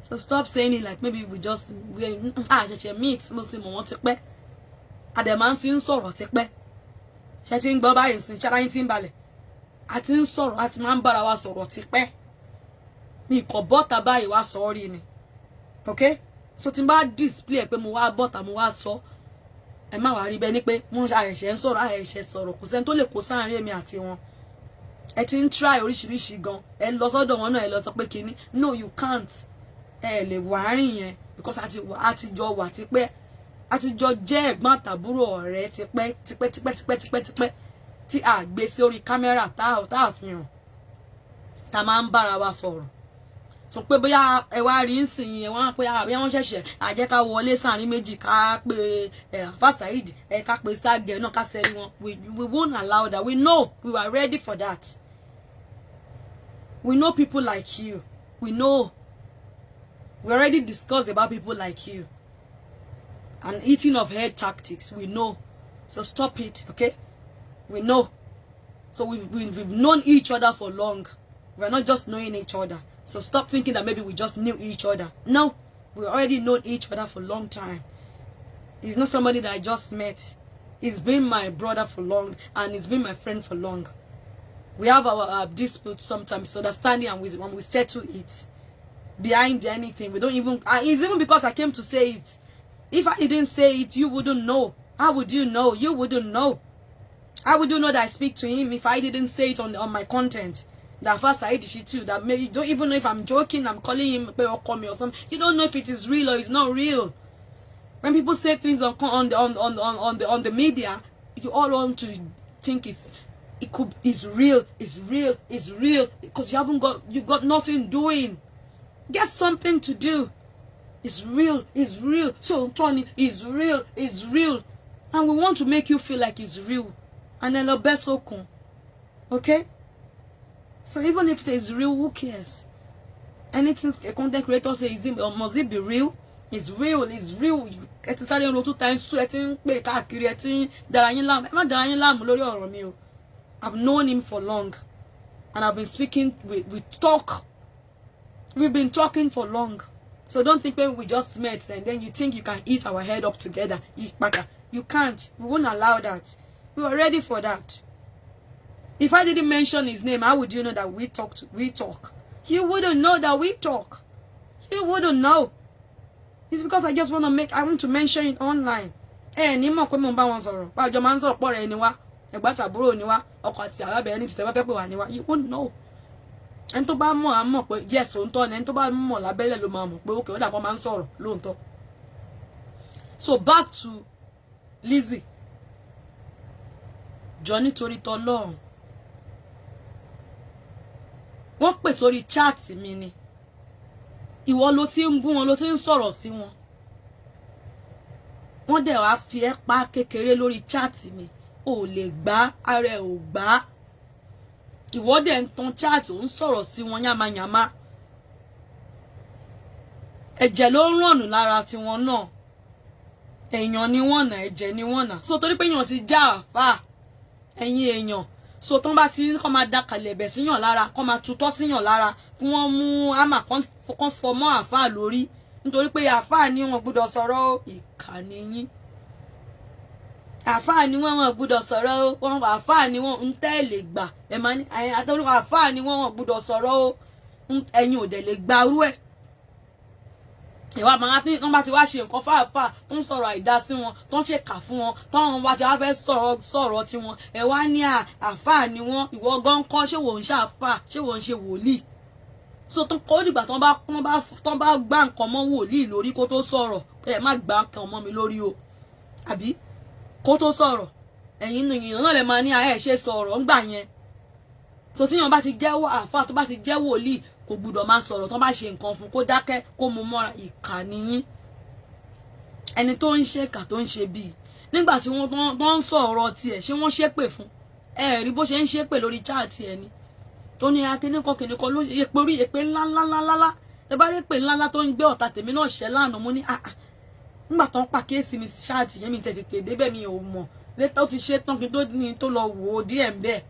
So stop saying it like maybe we just we a ṣẹ̀ṣẹ̀ meet. Mo ti mọ̀ wọ́n ti pẹ́, a dẹ̀ máa ń sí ń sọ̀rọ̀ ti pẹ́. Ṣe ti ń gbọ́ báyìí sí? Ṣára yín ti ń balẹ̀? A ti ń sọ̀rọ̀, a ti máa ń bára wa sọ̀rọ̀ ti pẹ́. Mi kò bọ́ta báyìí wá sọ ọ́ rí ni, ok? So tí n bá display pé mo wá bọ́ta, mo wá sọ, ẹ má wàá rí bẹ́ẹ̀ ni pé wọ́n àṣẹ̀ṣẹ̀ ń sọ̀rọ̀, àṣẹ̀ṣẹ̀ sọ̀rọ̀. Kò sẹ́ni tó lè kó sáàárín èmi àti wọn. Ẹ ti ń try oríṣiríṣi gan. Ẹ lọ sọ́dọ̀ wọn náà, ẹ lọ sọ pé kinní. No, you can't. Ẹ lè wà àárín yẹn because a ti jọ wà tipẹ́, a ti jọ jẹ́ ẹ̀gbọ́n àtàbúrò, ọ̀rẹ́ tipẹ́ tipẹ́ tipẹ́ tipẹ́ tipẹ́ tipẹ́, tí a gbé sí orí camera, tá a fi hàn, tá a máa ń bára wa sọ̀rọ̀. Sọ pé bóyá ẹ wá rí nsìn ẹ wọ́n pé àbí wọ́n ṣẹ̀ṣẹ̀ àjẹ́ ká wọlé sáàrin méjì, ká pé ẹ Alfa Saheed, ẹ ká pé Stargurl náà, ká sẹ́rí wọn. We won't allow that. We know we were ready for that. We know people like you. We know. We already discussed about people like you and eating of head tactics. We know. So stop it, okay? We know. So we've known each other for long. We're not just knowing each other. So stop thinking that maybe we just knew each other. No, we already known each other for a long time. He's not somebody that I just met. He's been my brother for long and he's been my friend for long. We have our disputes sometimes, understanding, and when we settle it behind anything, we don't even. It's even because I came to say it. If I didn't say it, you wouldn't know. How would you know? You wouldn't know. How would you know that I speak to him if I didn't say it on my content? That first I did too. That maybe you don't even know if I'm joking. I'm calling him or call me or something. You don't know if it is real or it's not real. When people say things on the on the media, you all want to think it's real, it's real, it's real, because you haven't got you got nothing doing. Get something to do. It's real, it's real. So Tony, it's real, it's real. And we want to make you feel like it's real. And then the best okay? So even if it is real, who cares? Anything a content creator says, is it, must it be real? It's real, it's real. Ẹ ti sáré ń ro 2 times 2, ẹ ti ń pè káàkiri, ẹ ti ń dara yín láàmú. Ẹ má dara yín láàmú lórí ọ̀rọ̀ mi o. I've known him for long and I've been speaking, we talk. We've been talking for long. So don't think when we just met and then you think you can eat our head up together. You can't. We won't allow that. We were ready for that. If I didn't mention his name, how would you know that we talk? We talk. You wouldn't know that we talk. You wouldn't know. It's because I just want to make, I want to mention it online. Ẹ ní mọ̀ pé mo ń bá wọn sọ̀rọ̀. Bájọ máa ń sọ̀rọ̀ pọ̀ rẹ̀ ni wá. Ẹ̀gbọ́n tàbúrò ni wá. Ọkọ àti arábìnrin ní tìtẹ́ bá fẹ́ pè wá ni wá. You won't know. Ẹni tó bá mọ̀ á mọ̀ pé yes, òótọ́ ni. Ẹni tó bá mọ̀ lábẹ́lẹ̀ ló máa mọ̀ pé okay, ó dà kó máa ń sọ̀rọ̀ lóòótọ́. So back to Lizzy. Jọ nítorí tọlọ́run, wọ́n pè sórí chat mi ni. Ìwọ ló ti ń bú wọn, ló ti ń sọ̀rọ̀ sí wọn. Wọ́n dẹ̀ wá fi ẹ́ pa kékeré lórí chat mi, ò lè gbá ara ẹ̀, ò gbá. Ìwọ dẹ̀ ń tan chat, ò ń sọ̀rọ̀ sí wọn yánmayànmá. Ẹ̀jẹ̀ ló ń rànù lára tiwọn náà. Èèyàn ni wọ́n nà, ẹ̀jẹ̀ ni wọ́n nà. So torí pé èèyàn ti já àfà, ẹ̀yin èèyàn, so tán bá ti kọ́ máa da kàlẹ̀bẹ̀ síyàn lára, kọ́ máa tutọ́ síyàn lára, kí wọ́n mú àmà kán fọmọ́ àfà lórí nítorí pé àfà ni wọn gbọ́dọ̀ sọ̀rọ̀. Ìkà ni yín. Àfà ni wọn gbọ́dọ̀ sọ̀rọ̀ o. Wọn àfà ni wọn ń tẹ́ lè gbà. Ẹ máa ní àtọ́rọ́ àfà ni wọn gbọ́dọ̀ sọ̀rọ̀ o. Ẹ̀yin ò dẹ̀ lè gba irú ẹ̀. Ìwà máa tí wọ́n bá ti wá ṣe nǹkan fáfáà tó ń sọ̀rọ̀ àìdá sí wọn, tó ń ṣèkà fún wọn, táwọn bá ti wá fẹ́ sọ̀rọ̀ sọ̀rọ̀ tiwọn, ẹ̀ wá ní àfáà ni wọ́n. Ìwọ gan kọ́? Ṣé wò ń ṣe àfáà? Ṣé wò ń ṣe wòlíì? So tó kọ́ dìgbà tán bá gbá nǹkan mọ́ wòlíì lórí kó tó sọ̀rọ̀. Ẹ má gbá nǹkan mọ́ mi lórí o, àbí kó tó sọ̀rọ̀. Ẹ̀yin nìyẹn náà lè máa ní ẹ̀ ṣe sọ̀rọ̀ ńgbà yẹn. So tíyan bá ti jẹ́wọ́ àfáà, tó bá ti jẹ́ wòlíì, kò gbúdọ̀ máa sọ̀rọ̀. Tán bá ṣe nǹkan fún, kó dákẹ́, kó mú mọ́ra. Ìkà nìyín. Ẹni tó ń ṣe ìkà, tó ń ṣe bíi nígbà tí wọ́n tó ń sọ̀rọ̀ tiẹ̀, ṣé wọ́n ṣépè fún ẹ? Rí bó ṣe ń ṣépè lórí chat ẹ ni tó ní akíníkan kìnìkan ló èpè orí èpè ńláńláńláńlá. Ẹ bá rí èpè ńláńlá tó ń gbé ọ̀tá tèmi náà ṣẹ́ lánàá. Mo ní ah ah, nígbà tó ń pàkíyèsí mi chat yẹn, mi tètè débẹ̀, mi ò mọ̀. Létà ó ti ṣe tán kí n tó ní tó lọ wò ó díẹ̀ ń bẹ́ẹ̀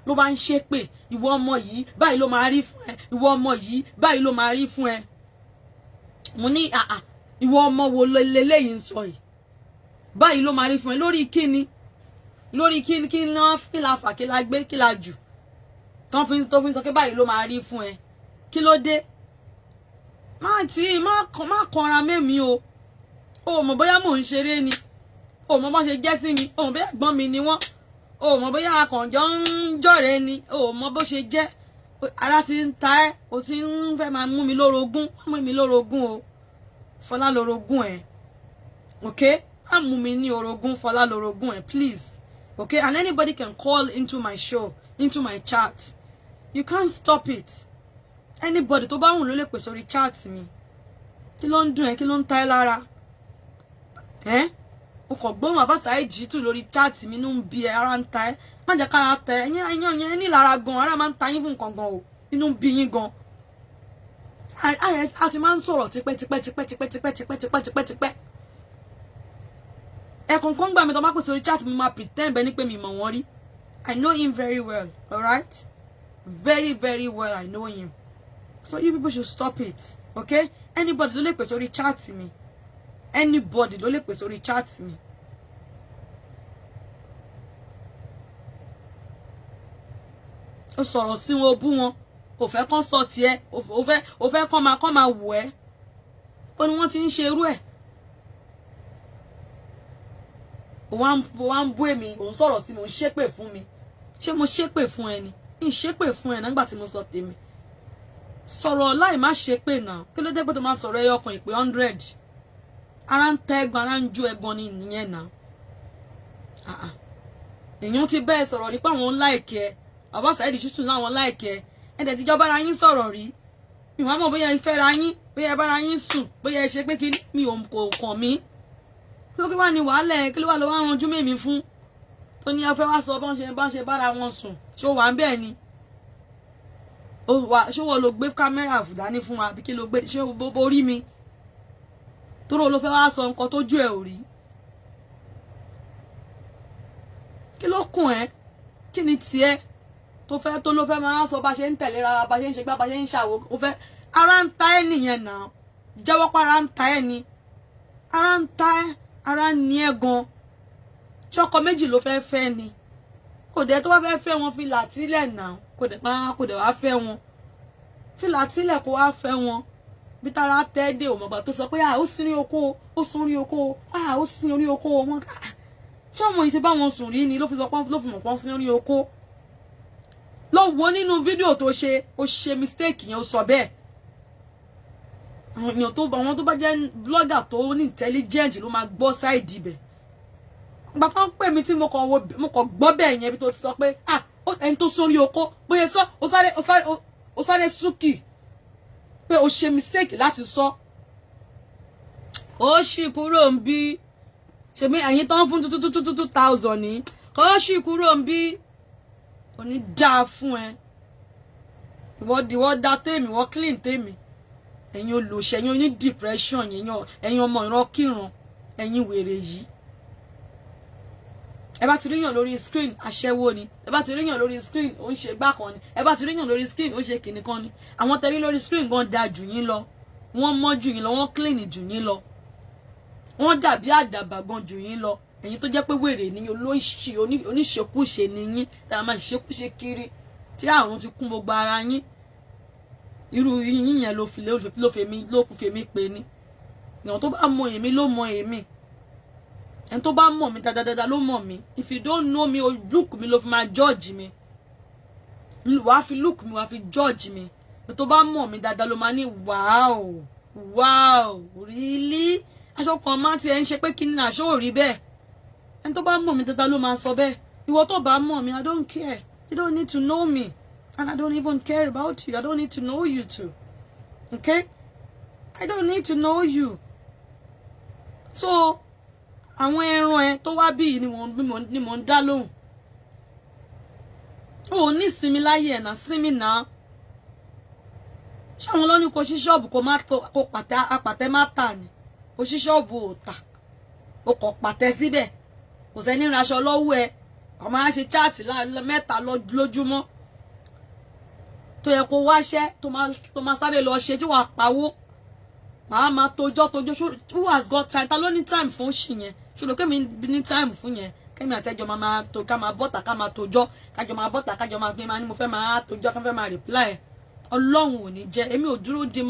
ló bá ń ṣépè: "Ìwọ ọmọ yìí, báyìí ló máa rí fún ẹ. Ìwọ ọmọ yìí, báyìí ló máa rí fún ẹ." Mo ní àà, ìwọ ọmọ wo leléyìí ń sọ yìí? Báyìí ló máa rí fún ẹ lórí kíni? Lórí kíni? Kí ni kí la fà, kí la gbé, kí la jù tó fi ń sọ pé báyìí ló máa rí fún ẹ? Kí ló dé? Má tí má kanra mẹ́mi o. O mọ̀ bóyá mò ń ṣeré ni. O mọ̀ bó ṣe jẹ́ sí mi. O mọ̀ bóyá ẹ̀gbọ́n mi ni wọ́n. O mọ̀ bóyá akànjọ́ ń jọ̀rẹ́ ni. O mọ̀ bó ṣe jẹ́. Ara ti ń ta ẹ́, o ti ń fẹ́ máa mú mi lórogún. Má mú mi lórogún o. Fọlá lórogún ẹ, okay? Má mú mi ní orogún. Fọlá lórogún ẹ, please, okay? And anybody can call into my show, into my chat. You can't stop it. Anybody tó bá wùn ló lè pè sórí chat mi. Kí ló ń dùn ẹ́? Kí ló ń ta ẹ́ lára ẹ́? O kò gbóhùn àbáṣà ìjì tù lórí chat mi, inú ń bí ẹ, ara ń ta ẹ́. Má jẹ́ kára tẹ ẹ̀yin. Ẹ̀yin yẹn nílara gan, ara máa ń ta yín fún nǹkan gan o. Inú ń bí yín gan. A ti máa ń sọ̀rọ̀ tipẹ́ tipẹ́ tipẹ́ tipẹ́ tipẹ́ tipẹ́ tipẹ́ tipẹ́ tipẹ́. Ẹ̀kọ̀ọ̀kan gbà mí tó bá pè sórí chat mi, máa pretend bẹ́ẹ̀ ni pé mi mọ̀ wọ́n rí. I know him very well, alright? Very very well, I know him. So you people should stop it, okay? Anybody ló lè pè sórí chat mi. Anybody ló lè pè sórí chat mi. Ó sọ̀rọ̀ sí wọn, ó bú wọn, ò fẹ́ kán sọ tiẹ̀, ò fẹ́ kán máa wò ẹ́. Ó ní wọ́n ti ń ṣe irú ẹ̀. Ó wá ń bú èmi, ò ń sọ̀rọ̀ sí mi, ò ń ṣépè fún mi. Ṣé mo ṣépè fún ẹ ni? Ń ṣépè fún ẹ nígbà tí mo sọ tèmi. Sọ̀rọ̀ láì má ṣépè náà. Kí ló dé pé tó máa sọ̀rọ̀ ẹyọ kan ìpè 100? Ara ń tẹ́ ẹ̀gbọ́n, ara ń jó ẹ̀gbọ́n ni nìyẹn náà. Èèyàn ti bẹ́ẹ̀ sọ̀rọ̀ nípa àwọn like ẹ. Bàbá Saheed Shittu láwọn like ẹ. Ẹ̀dẹ̀ tíjọ́ bára yín sọ̀rọ̀ rí. Mi wàá mọ̀ bóyá ẹ fẹ́ra yín, bóyá ẹ bára yín sùn, bóyá ẹ ṣe pé kí mi ò kò kàn mí. Kí ló kí wá ní wàhálà ẹ? Kí ló wà lọ́wọ́ àwọn ojú mèmí fún tó ní ẹ fẹ́ wá sọ bọ́n ṣe bára wọn sùn? Ṣó wà ń bẹ́ẹ̀ ni? Ṣé wọ́n ló gbé kámẹ́rà dání fún wa? Àbí kí ló gbé? Ṣé borí mi tóró ló fẹ́ wá sọ nǹkan tójú ẹ̀ ò rí? Kí ló kùn ẹ́? Kí ni tiẹ̀ tó fẹ́ tó ló fẹ́ máa sọ bá ṣe ń tẹ̀léra, bá ṣe ń ṣe gbá, bá ṣe ń ṣàwò? Ó fẹ́ ara ń ta ẹ́ nìyẹn náà. Jẹ́wọ́ pa ara ń ta ẹ́ ni. Ara ń ta ẹ́, ara ń ní ẹ́ gan. Ṣọkọ méjì ló fẹ́ fẹ́ ni? Kò dẹ̀ tó bá fẹ́ fẹ́ wọn, fi làtílẹ̀ náà. Kò dẹ̀ máa kò dẹ̀ wá fẹ́ wọn, fi làtílẹ̀ kó wá fẹ́ wọn. Bí tára tẹ́ dé òmọ̀gbà tó sọ pé à ó sin orí oko, ó sun orí oko, à ó sin orí oko wọn. Ṣé ọmọ yìí ti bá wọn sùn rí ni ló fi sọ pé ló fi mọ̀ pọ́n sin orí oko? Lọ wo nínú fídíò tó ṣe, ó ṣe mistake yẹn, ó sọ bẹ́ẹ̀. Àwọn èèyàn tó àwọn tó bá jẹ́ blogger tó ní intelligent ló máa gbọ́ side ibẹ̀. Ìgbà tó ń pè mí tí mo kàn wo, mo kàn gbọ́ bẹ́ẹ̀ yẹn, bí tó ti sọ pé ah, ẹni tó sórí oko, bóyá sọ ó sáré súnkì pé ó ṣe mistake láti sọ. Ó sì kúrò ń bí. Ṣèmi ẹ̀yin tó ń fún 2,222,000 ní kó sì kúrò ń bí. Kò ní dáa fún ẹ. Ìwọ dá tèmi, ìwọ clean tèmi. Ẹ̀yin olòṣì, ẹ̀yin oní depression, ẹ̀yin ọmọ ìrankíran, ẹ̀yin wèrè yìí. Ẹ bá ti ríyàn lórí screen, aṣẹ́wó ni. Ẹ bá ti ríyàn lórí screen, ó ń ṣe gbá kan ni. Ẹ bá ti ríyàn lórí screen, ó ń ṣe kìnnì kan ni. Àwọn tẹ̀rí lórí screen gan da jù yín lọ, wọ́n mọ́ jù yín lọ, wọ́n clean jù yín lọ, wọ́n dàbí àdàbà gan jù yín lọ. Ẹ̀yin tó jẹ́ pé wèrè ní, olóṣì, oníṣekúṣe ni yín, tá a máa ṣekúṣe kiri tí àrùn ti kún gbogbo ara yín. Irú yín yẹn ló fi ló fèmí ló kù fèmí pé ní èèyàn tó bá mọ èmi ló mọ èmi. Ẹni tó bá mọ̀ mí dáadáa ló mọ̀ mí. If you don't know me, o look mi ló fi máa judge mi. Wàá fi look mi, wàá fi judge mi. Tó bá mọ̀ mí dáadáa ló máa ní, "Wow, wow, really?" Aṣọ kan máa ti ẹ̀ ń ṣe pé kí ni aṣọ ò rí bẹ́ẹ̀. Ẹni tó bá mọ̀ mí dáadáa ló máa sọ bẹ́ẹ̀. Ìwọ tó bá mọ̀ mí, I don't care. You don't need to know me and I don't even care about you. I don't need to know you too, okay? I don't need to know you. So àwọn ẹran ẹ tó wá bí ni mò ń dá lóhùn. Ó ní sinmi láyé ẹ̀ náà, sinmi náà. Ṣáwọn ló ní kó ṣí ṣọ́ọ̀bù, kó má kó pàtẹ apàtẹ má tà ní? Kó ṣí ṣọ́ọ̀bù, ò tà, ó kàn pàtẹ síbẹ̀, kò sẹ́ni raṣọ lọ́wọ́ ẹ. Ọmọ á ṣe chat mẹ́ta lójúmọ́ tó yẹ kó wáṣẹ́ tó máa sáré lọ ṣe tí wàá pawó, màá máa tojọ́ tojọ́. Who has got time? Ta ló ní time fún ṣì yẹn? Ṣùgbọ́n kémi ní time fún yẹn, kémi àtẹ́jọ́ máa máa tó ká máa bọ́tà, ká máa tojọ́, kájọ máa bọ́tà, kájọ máa fi máa ní mo fẹ́ máa tojọ́, ká fẹ́ máa reply. Ọlọ́run ò ní jẹ́. Èmi ò dúró de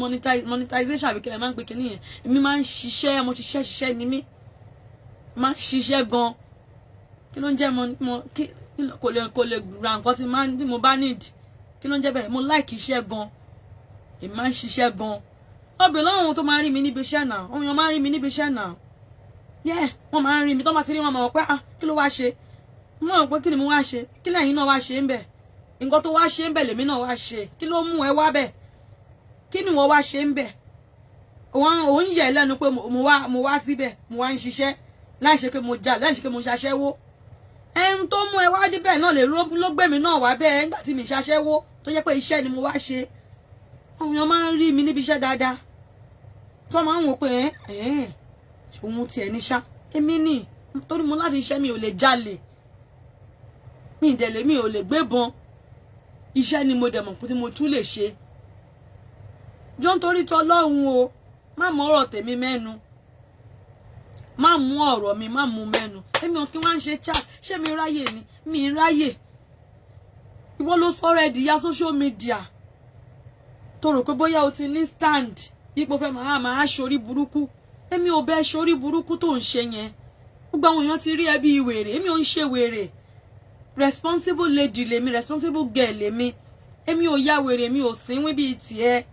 monetization àbí kílẹ̀ máa ń pè kíní yẹn. Èmi máa ń ṣiṣẹ́, mo ṣiṣẹ́ ṣiṣẹ́ ni mí, máa ń ṣiṣẹ́ gan. Kí ló ń jẹ́ mo kò lè ra nǹkan tí mo bá need? Kí ló ń jẹ́ bẹ́ẹ̀? Mo like iṣẹ́ gan, èmi máa ń ṣiṣẹ́ gan. Ọbẹ̀ lọ́wọ́n tó máa ń rí mi níbi iṣẹ́ náà, àwọn èèyàn máa ń rí mi níbi iṣẹ́ náà. Yeah, wọ́n máa ń rí mi. Tó máa ti rí wọn mọ̀ pé, "Ah, kí ló wá ṣe?" Mo mọ̀ pé kí ni mo wá ṣe? Kí lẹ́yìn náà wá ṣe ń bẹ̀? Nǹkan tó wá ṣe ń bẹ̀ lèmi náà wá ṣe. Kí ló mú ẹ wá bẹ̀? Kí ni wọ́n wá ṣe ń bẹ̀? Òun yẹ̀ lẹ́nu pé mo wá síbẹ̀, mo wá ń ṣiṣẹ́ láì ṣe pé mo jà, láì ṣe pé mo ṣaṣẹ́wó. Ẹn tó mú ẹ wá débẹ̀ náà lè ló gbé mi náà wá bẹ́ẹ̀ nígbà tí mi ṣaṣẹ́wó, tó jẹ́ pé iṣẹ́ ni mo wá ṣe. Àwọn èèyàn máa ń rí mi níbi iṣẹ́ dáadáa, tó máa ń wò pé ẹ ẹ òun tiẹ̀ ní ṣá. Èmi ní torí mo láti iṣẹ́, mi ò lè jalè, mi ìdẹ̀lẹ̀, mi ò lè gbébọn. Iṣẹ́ ni mo dẹ̀ mọ̀ pé tí mo tún lè ṣe. Jọ ń torí tọlọ́run o, má mú ọ̀rọ̀ tèmi mẹ́nu, má mú ọ̀rọ̀ mi, má mú mẹ́nu. Èmi ò kí wá ń ṣe chat. Ṣé mi ráyè ni? Mi ráyè. Ìwọ ló sọ̀rọ̀ ẹ̀ dìyà social media, tó rò pé bóyá o ti ní stand ipò fẹ́ máa máa ṣorí burúkú. Èmi ò bẹ́ ṣorí burúkú tó ń ṣe yẹn. Gbogbo àwọn èèyàn ti rí ẹ bí wèrè. Èmi ò ń ṣe wèrè. Responsible lady lèmi, responsible girl lèmi. Èmi ò ya wèrè, mi ò sínwín bíi tiẹ̀.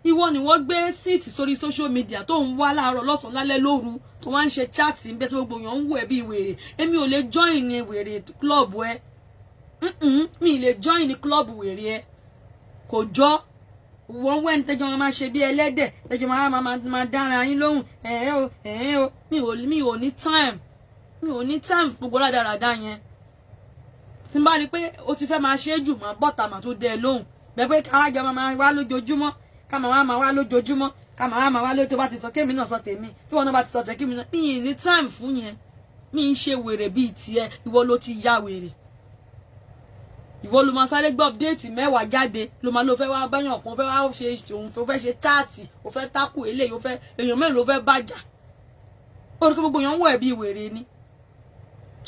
Ìwọ ni wọ́n gbé seat sórí social media tó ń wá láàárọ̀, lọ́sàn-án, lálẹ́, lóru, tó wá ń ṣe chat ń bẹ tí gbogbo èèyàn ń wò ẹ́ bíi wèrè. Èmi ò lè join ní wèrè club ẹ. Mi lè join ní club wèrè ẹ. Kò jọ wọ́n wẹ́ ní tẹ́jọ́ máa ṣe bí ẹlẹ́dẹ̀, tẹ́jọ́ máa máa dára yín lóhùn. Ẹ̀ẹ́ o, ẹ̀ẹ́ o, mi ò ní time, mi ò ní time gbogbo rádaràda yẹn. Tí n bá rí i pé o ti fẹ́ máa ṣe é jù, máa bọ́ta, máa tó dẹ lóhùn bẹ́ẹ̀ pé káwájọ máa wá lójoojúmọ́, ká máa wá máa wá lójoojúmọ́, ká máa wá máa wá lójú. Tó bá ti sọ kémi náà sọ tèmi, tí wọn náà bá ti sọ tèmi náà, mi ì ní time fún yẹn. Mi ń ṣe wèrè bíi tiẹ̀. Ìwọ ló ti ya wèrè. Ìwọ ló máa sáré gbọ́ update 10 jáde, ló máa ló fẹ́ wá báyàn kan, fẹ́ wá ṣe òun, fẹ́ ṣe chat, ó fẹ́ tákù eléyìí, ó fẹ́ èèyàn mélòó ló fẹ́ bájà? Ó rí pé gbogbo èèyàn ń wọ̀ ẹ́ bíi wèrè ni.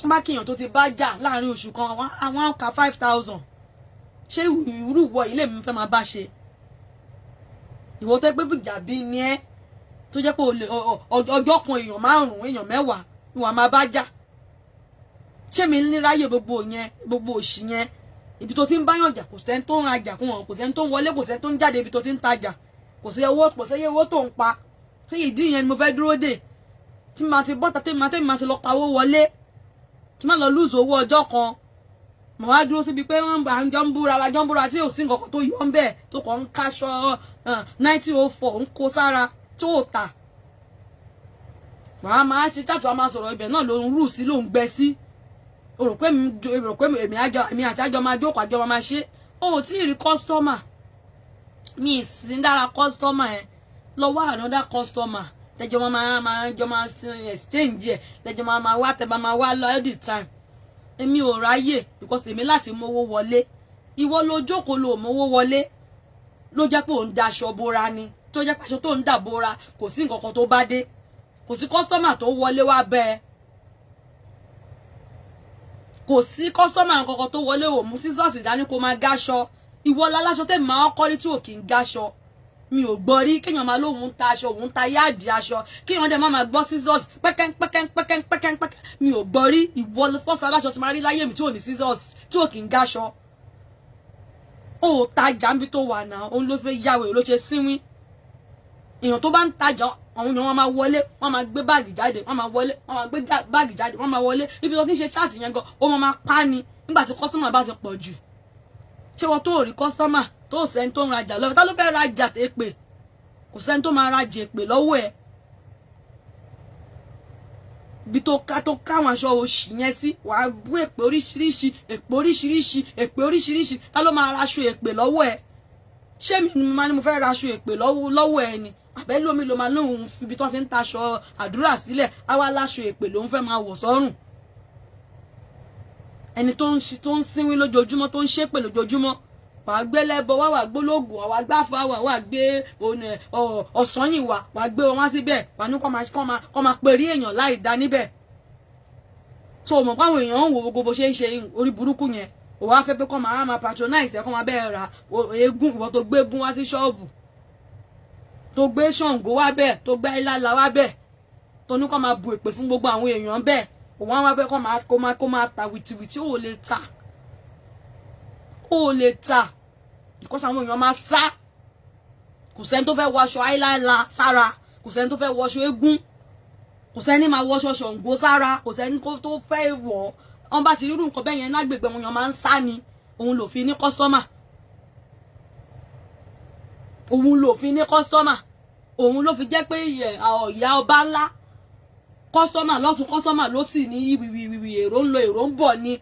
Wọ́n bá kíyàn tó ti bá jà láàrin oṣù kan, àwọn ka 5,000. Ṣé irú ìwọ ilé mi fẹ́ máa bá ṣe? Ìwọ tẹ́ pé fìjà bí ni ẹ́, tó jẹ́ pé ọjọ́ kan èèyàn márùn-ún, èèyàn 10 ni wàá máa bá jà. Ṣé mi ní ráyè gbogbo yẹn, gbogbo òṣì yẹn? Ibi tó ti ń báyàn jà, kò sẹ́ni tó ń rajà kún wọn, kò sẹ́ni tó ń wọlé, kò sẹ́ni tó ń jáde. Ibi tó ti ń tajà, kò sí owó, kò sí owó tó ń pa. Ṣé ìdí yẹn ni mo fẹ́ dúró dè tí màá ti bọ́ta, tí màá ti lọ pawó wọlé, tí màá lọ lose owó ọjọ́ kan? Màá wá dúró síbi pé wọ́n bá ń jọ ń búra wa, jọ ń búra tí ò sí nǹkan kan tó yọ ń bẹ̀, tó kàn ń káṣọ 1904 ń kó sára tí ò tà. Wàá máa ṣe chat, wàá máa sọ̀rọ̀, ibẹ̀ náà ló ń rù sí, ló ń gbẹ sí. O rò pé èmi àjọ, èmi àti àjọ máa jókòó, àjọ máa ṣe. O ò tí ì rí customer mi ì sí dára. Customer ẹ lọ wá another customer tẹjọ máa jọ máa exchange ẹ, tẹjọ máa wá, tẹ máa wá lọ all the time. Èmi ò ráyè because èmi láti mówó wọlé. Ìwọ ló jókòó, ló mówó wọlé, ló jẹ́ pé òun daṣọ bora ni, tó jẹ́ pé aṣọ tó ń dà bora, kò sí nǹkan kan tó bá dé, kò sí customer tó wọlé wá bẹ́ẹ̀, kò sí customer kankan tó wọlé. Ò mú sísọ́ọ̀sì dání kó máa gáṣọ. Ìwọ láláṣọ tẹ̀ máa kọ́ ní tí ò kì í gáṣọ. Mi ò gbọ́ rí kéèyàn máa lóun ń ta aṣọ, òun ń ta yáàdì aṣọ, kéèyàn dẹ̀ máa gbọ́ scissors pẹ́kẹ́ pẹ́kẹ́ pẹ́kẹ́ pẹ́kẹ́ pẹ́kẹ́. Mi ò gbọ́ rí. Ìwọ first aláṣọ tí máa rí láyé mi tí ò ní scissors, tí ò kì í gáṣọ. Ó tajà níbi tó wà náà, òun ló fẹ́ yàwó, ló ṣe sínwín. Èèyàn tó bá ń tajà, àwọn èèyàn wọn máa wọlé, wọn máa gbé báàgì jáde, wọn máa wọlé, wọn máa gbé báàgì jáde, wọn máa wọlé. Ibi tó kí ń ṣe chat yẹn gan, ó máa pa ni nígbà tí customer bá ti pọ̀ jù. Ṣé wọ́n tó rí customer, tó sẹ́ni tó ń rajà lọ́wọ́, tá ló fẹ́ rajà èpè? Kò sẹ́ni tó máa rajà èpè lọ́wọ́ ẹ̀. Ibi tó ká tó káwọn aṣọ òṣì yẹn sí, wàá bú èpè oríṣiríṣi, èpè oríṣiríṣi, èpè oríṣiríṣi. Ta ló máa raṣọ èpè lọ́wọ́ ẹ̀? Ṣé mi ni mo máa ní mo fẹ́ raṣọ èpè lọ́wọ́ ẹ ni? Àbẹ́lómi ló máa lóun ibi tó fi ń taṣọ àdúrà sílẹ̀, àwa láṣọ èpè lòun fẹ́ máa wọ̀ sọ́rùn. Ẹni tó ń sínwín lójoojúmọ́, tó ń ṣépè lójoojúmọ́, wàá gbé lẹ́bọ wá, wàá gbólógùn, wàá gbáfà, wàá gbé ọ̀sán yìí, wà wàá gbé wọn wá síbẹ̀, wàá ní kọ́ máa perí èèyàn láì dá níbẹ̀. Tó o mọ̀ pé àwọn èèyàn ń wo gbogbo bó ṣe ń ṣe orí burúkú yẹn, ò wá fẹ́ pé kọ́ máa patronize ẹ̀, kọ́ máa bẹ́ẹ̀ ra eégún. Ìwọ tó gbé eégún wá sí ṣọ́ọ̀bù, tó gbé Ṣàngó wá bẹ́ẹ̀, tó gbé Ayílála wá bẹ́ẹ̀, tó ní kọ́ máa bu èpè fún gbogbo àwọn èèyàn bẹ́ẹ̀, òun á wá bẹ́ẹ̀ kó máa ta wìtìwìtì. Ó lè ta, ó lè ta, because àwọn èèyàn máa sá. Kò sẹ́ni tó fẹ́ wọṣọ Ayílála sára, kò sẹ́ni tó fẹ́ wọṣọ eégún, kò sẹ́ni máa wọṣọ Ṣàngó sára, kò sẹ́ni tó fẹ́ wọ̀. Wọ́n bá ti rírú nǹkan bẹ́ẹ̀ yẹn lágbègbè wọn, èèyàn máa ń sá ni. Òun lò fi ní customer, òun lò fi ní customer. Òun ló fi jẹ́ pé ìyá ọba ńlá, customer lọ́tún, customer ló sì ní wìwìwìwì, èrò ń lọ, èrò ń bọ̀ ni.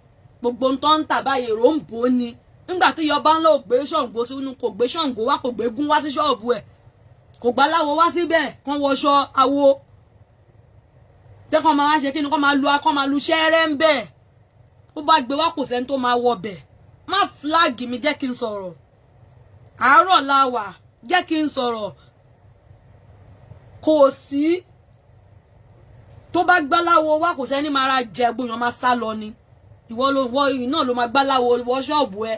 Gbogbo ń tọ́ ń tà báyìí, èrò ń bò ó ni. Nígbà tí ìyọba ńlá ò gbé Ṣàngó sínú, kò gbé Ṣàngó wá, kò gbé gún wá sí ṣọ́ọ̀bù ẹ̀, kò gbá láwo wá síbẹ̀ kán wọṣọ awo jẹ́, kán máa wá ṣe kí ni, kán máa lu, kán máa lu ṣẹ́rẹ́ ń bẹ̀. Ó bá gbé wá, kò sẹ́ni tó máa wọ bẹ̀. Má flag mi, jẹ́ kí n sọ̀rọ̀. Àárọ̀ la wà, jẹ́ kí n sọ̀rọ̀. Kò sí tó bá gbáláwo wá, kò sẹ́ni máa ra jẹ, gbóyàn máa sá lọ ni. Ìwọ ló wọ náà ló máa gbáláwo wọ ṣọ́ọ̀bù ẹ,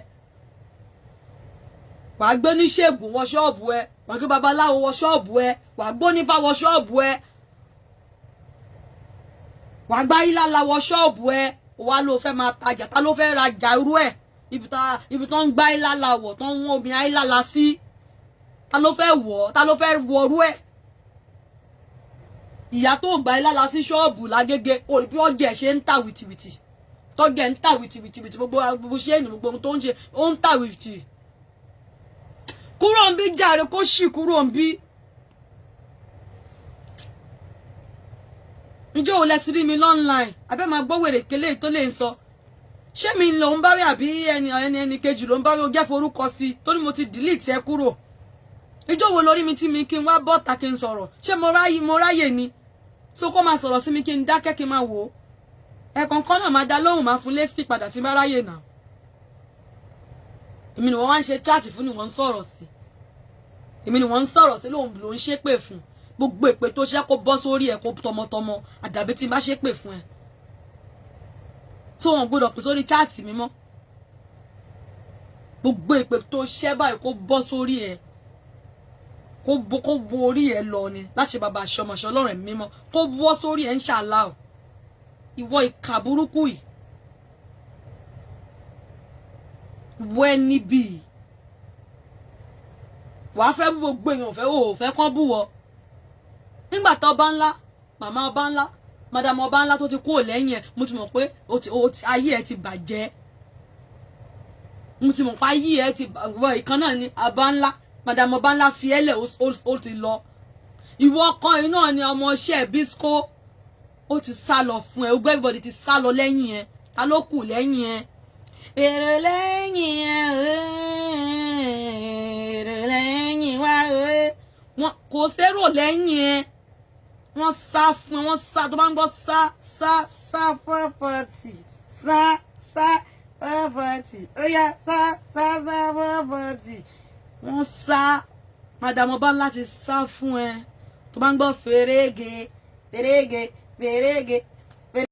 wàá gbé oníṣègùn wọ ṣọ́ọ̀bù ẹ, wàá gbé babaláwo wọ ṣọ́ọ̀bù ẹ, wàá gbé onífá wọ ṣọ́ọ̀bù ẹ, wàá gbá ìlàlà wọ ṣọ́ọ̀bù ẹ. Wàá ló fẹ́ máa tajà, ta ló fẹ́ rajà irú ẹ̀? Ibi tó ń gbá ìlàlà wọ̀, tó ń wọ́n omi àìlàlà sí, ta ló fẹ́ wọ̀? Ta ló fẹ́ wọrú ẹ̀? Ìyá tó gbà ìlàlà sí ṣọ́ọ̀bù lágége, orí bí ọjà ẹ̀ ṣe ń tà wìtìwìtì, tọ́gẹ̀ ń tà wìtìwìtì, gbogbo gbogbo ṣé ní gbogbo ohun tó ń ṣe, ó ń tà wìtì. Kúrò ń bí jàre, kó ṣì kúrò ń bí. Ǹjẹ́ òun lẹ ti rí mi online abẹ́ máa gbọ́ wèrè kélé tó lè ń sọ? Ṣé mi ló ń bá wí àbí ẹni kejì ló ń bá wí? Ó jẹ́ forúkọ sí i tó ní mo ti delete ẹ kúrò. Ìjọ́ wo lórí mi tí mi kí n wá bọ́ta kí n sọ̀rọ̀? Ṣé mo ráyè ni? So kó máa sọ̀rọ̀ sí mi, kí n dákẹ́, kí n máa wò ó. Ẹ̀kọ̀ọ̀kan náà máa dá lóhùn, máa fún lésì padà tí n bá ráyè náà. Èmi ni wọ́n wá ń ṣe chat fún, ni wọ́n ń sọ̀rọ̀ sí. Èmi ni wọ́n ń sọ̀rọ̀ sí, lòun ló ń ṣépè fún. Gbogbo èpè tó ṣe, kó bọ́ sórí ẹ̀, kó tọmọtọmọ, àdàbí tí n bá ṣépè fún ẹ tó wọn gbọ́dọ̀ pè sórí chat mi mọ́. Gbogbo èpè tó ṣẹ́ báyìí, kó bọ́ sórí ẹ̀, kó bo orí ẹ lọ ni láṣẹ bàbá aṣọmọṣọ Ọlọ́run ẹ̀mí mímọ́, kó bọ́ sórí ẹ ń ṣàlá o. Ìwọ ìkà burúkú yìí, wọ ẹni bíi wàá fẹ́ bú gbogbo èèyàn, fẹ́ ò fẹ́ kán bú wọ. Nígbà tó ọba ńlá, màmá ọba ńlá, madam ọba ńlá tó ti kúrò lẹ́yìn ẹ̀, mo ti mọ̀ pé ayé ẹ ti bàjẹ́. Mo ti mọ̀ pé ayé ẹ ti wọ ìkan náà ni ọba ńlá, madam ọba ńlá fi ẹ́lẹ̀, ó ti lọ. Ìwọ kan yìí náà ni ọmọọṣẹ́ Bisco. Ó ti sá lọ fún ẹ. Ogbó everybody ti sá lọ lẹ́yìn ẹ. Ta ló kù lẹ́yìn ẹ? Èrò lẹ́yìn ẹ, èrò lẹ́yìn wá. Wọn kò sérò lẹ́yìn ẹ. Wọ́n sá fún ẹ, wọ́n sá. Tó bá ń gbọ́ sá sá sá 440, sá sá 440, ó yá, sá sá sá 440. Wọ́n sá. Madam ọba láti sá fún ẹ. Tó bá ń gbọ́ fèrègé fèrègé fèrègé.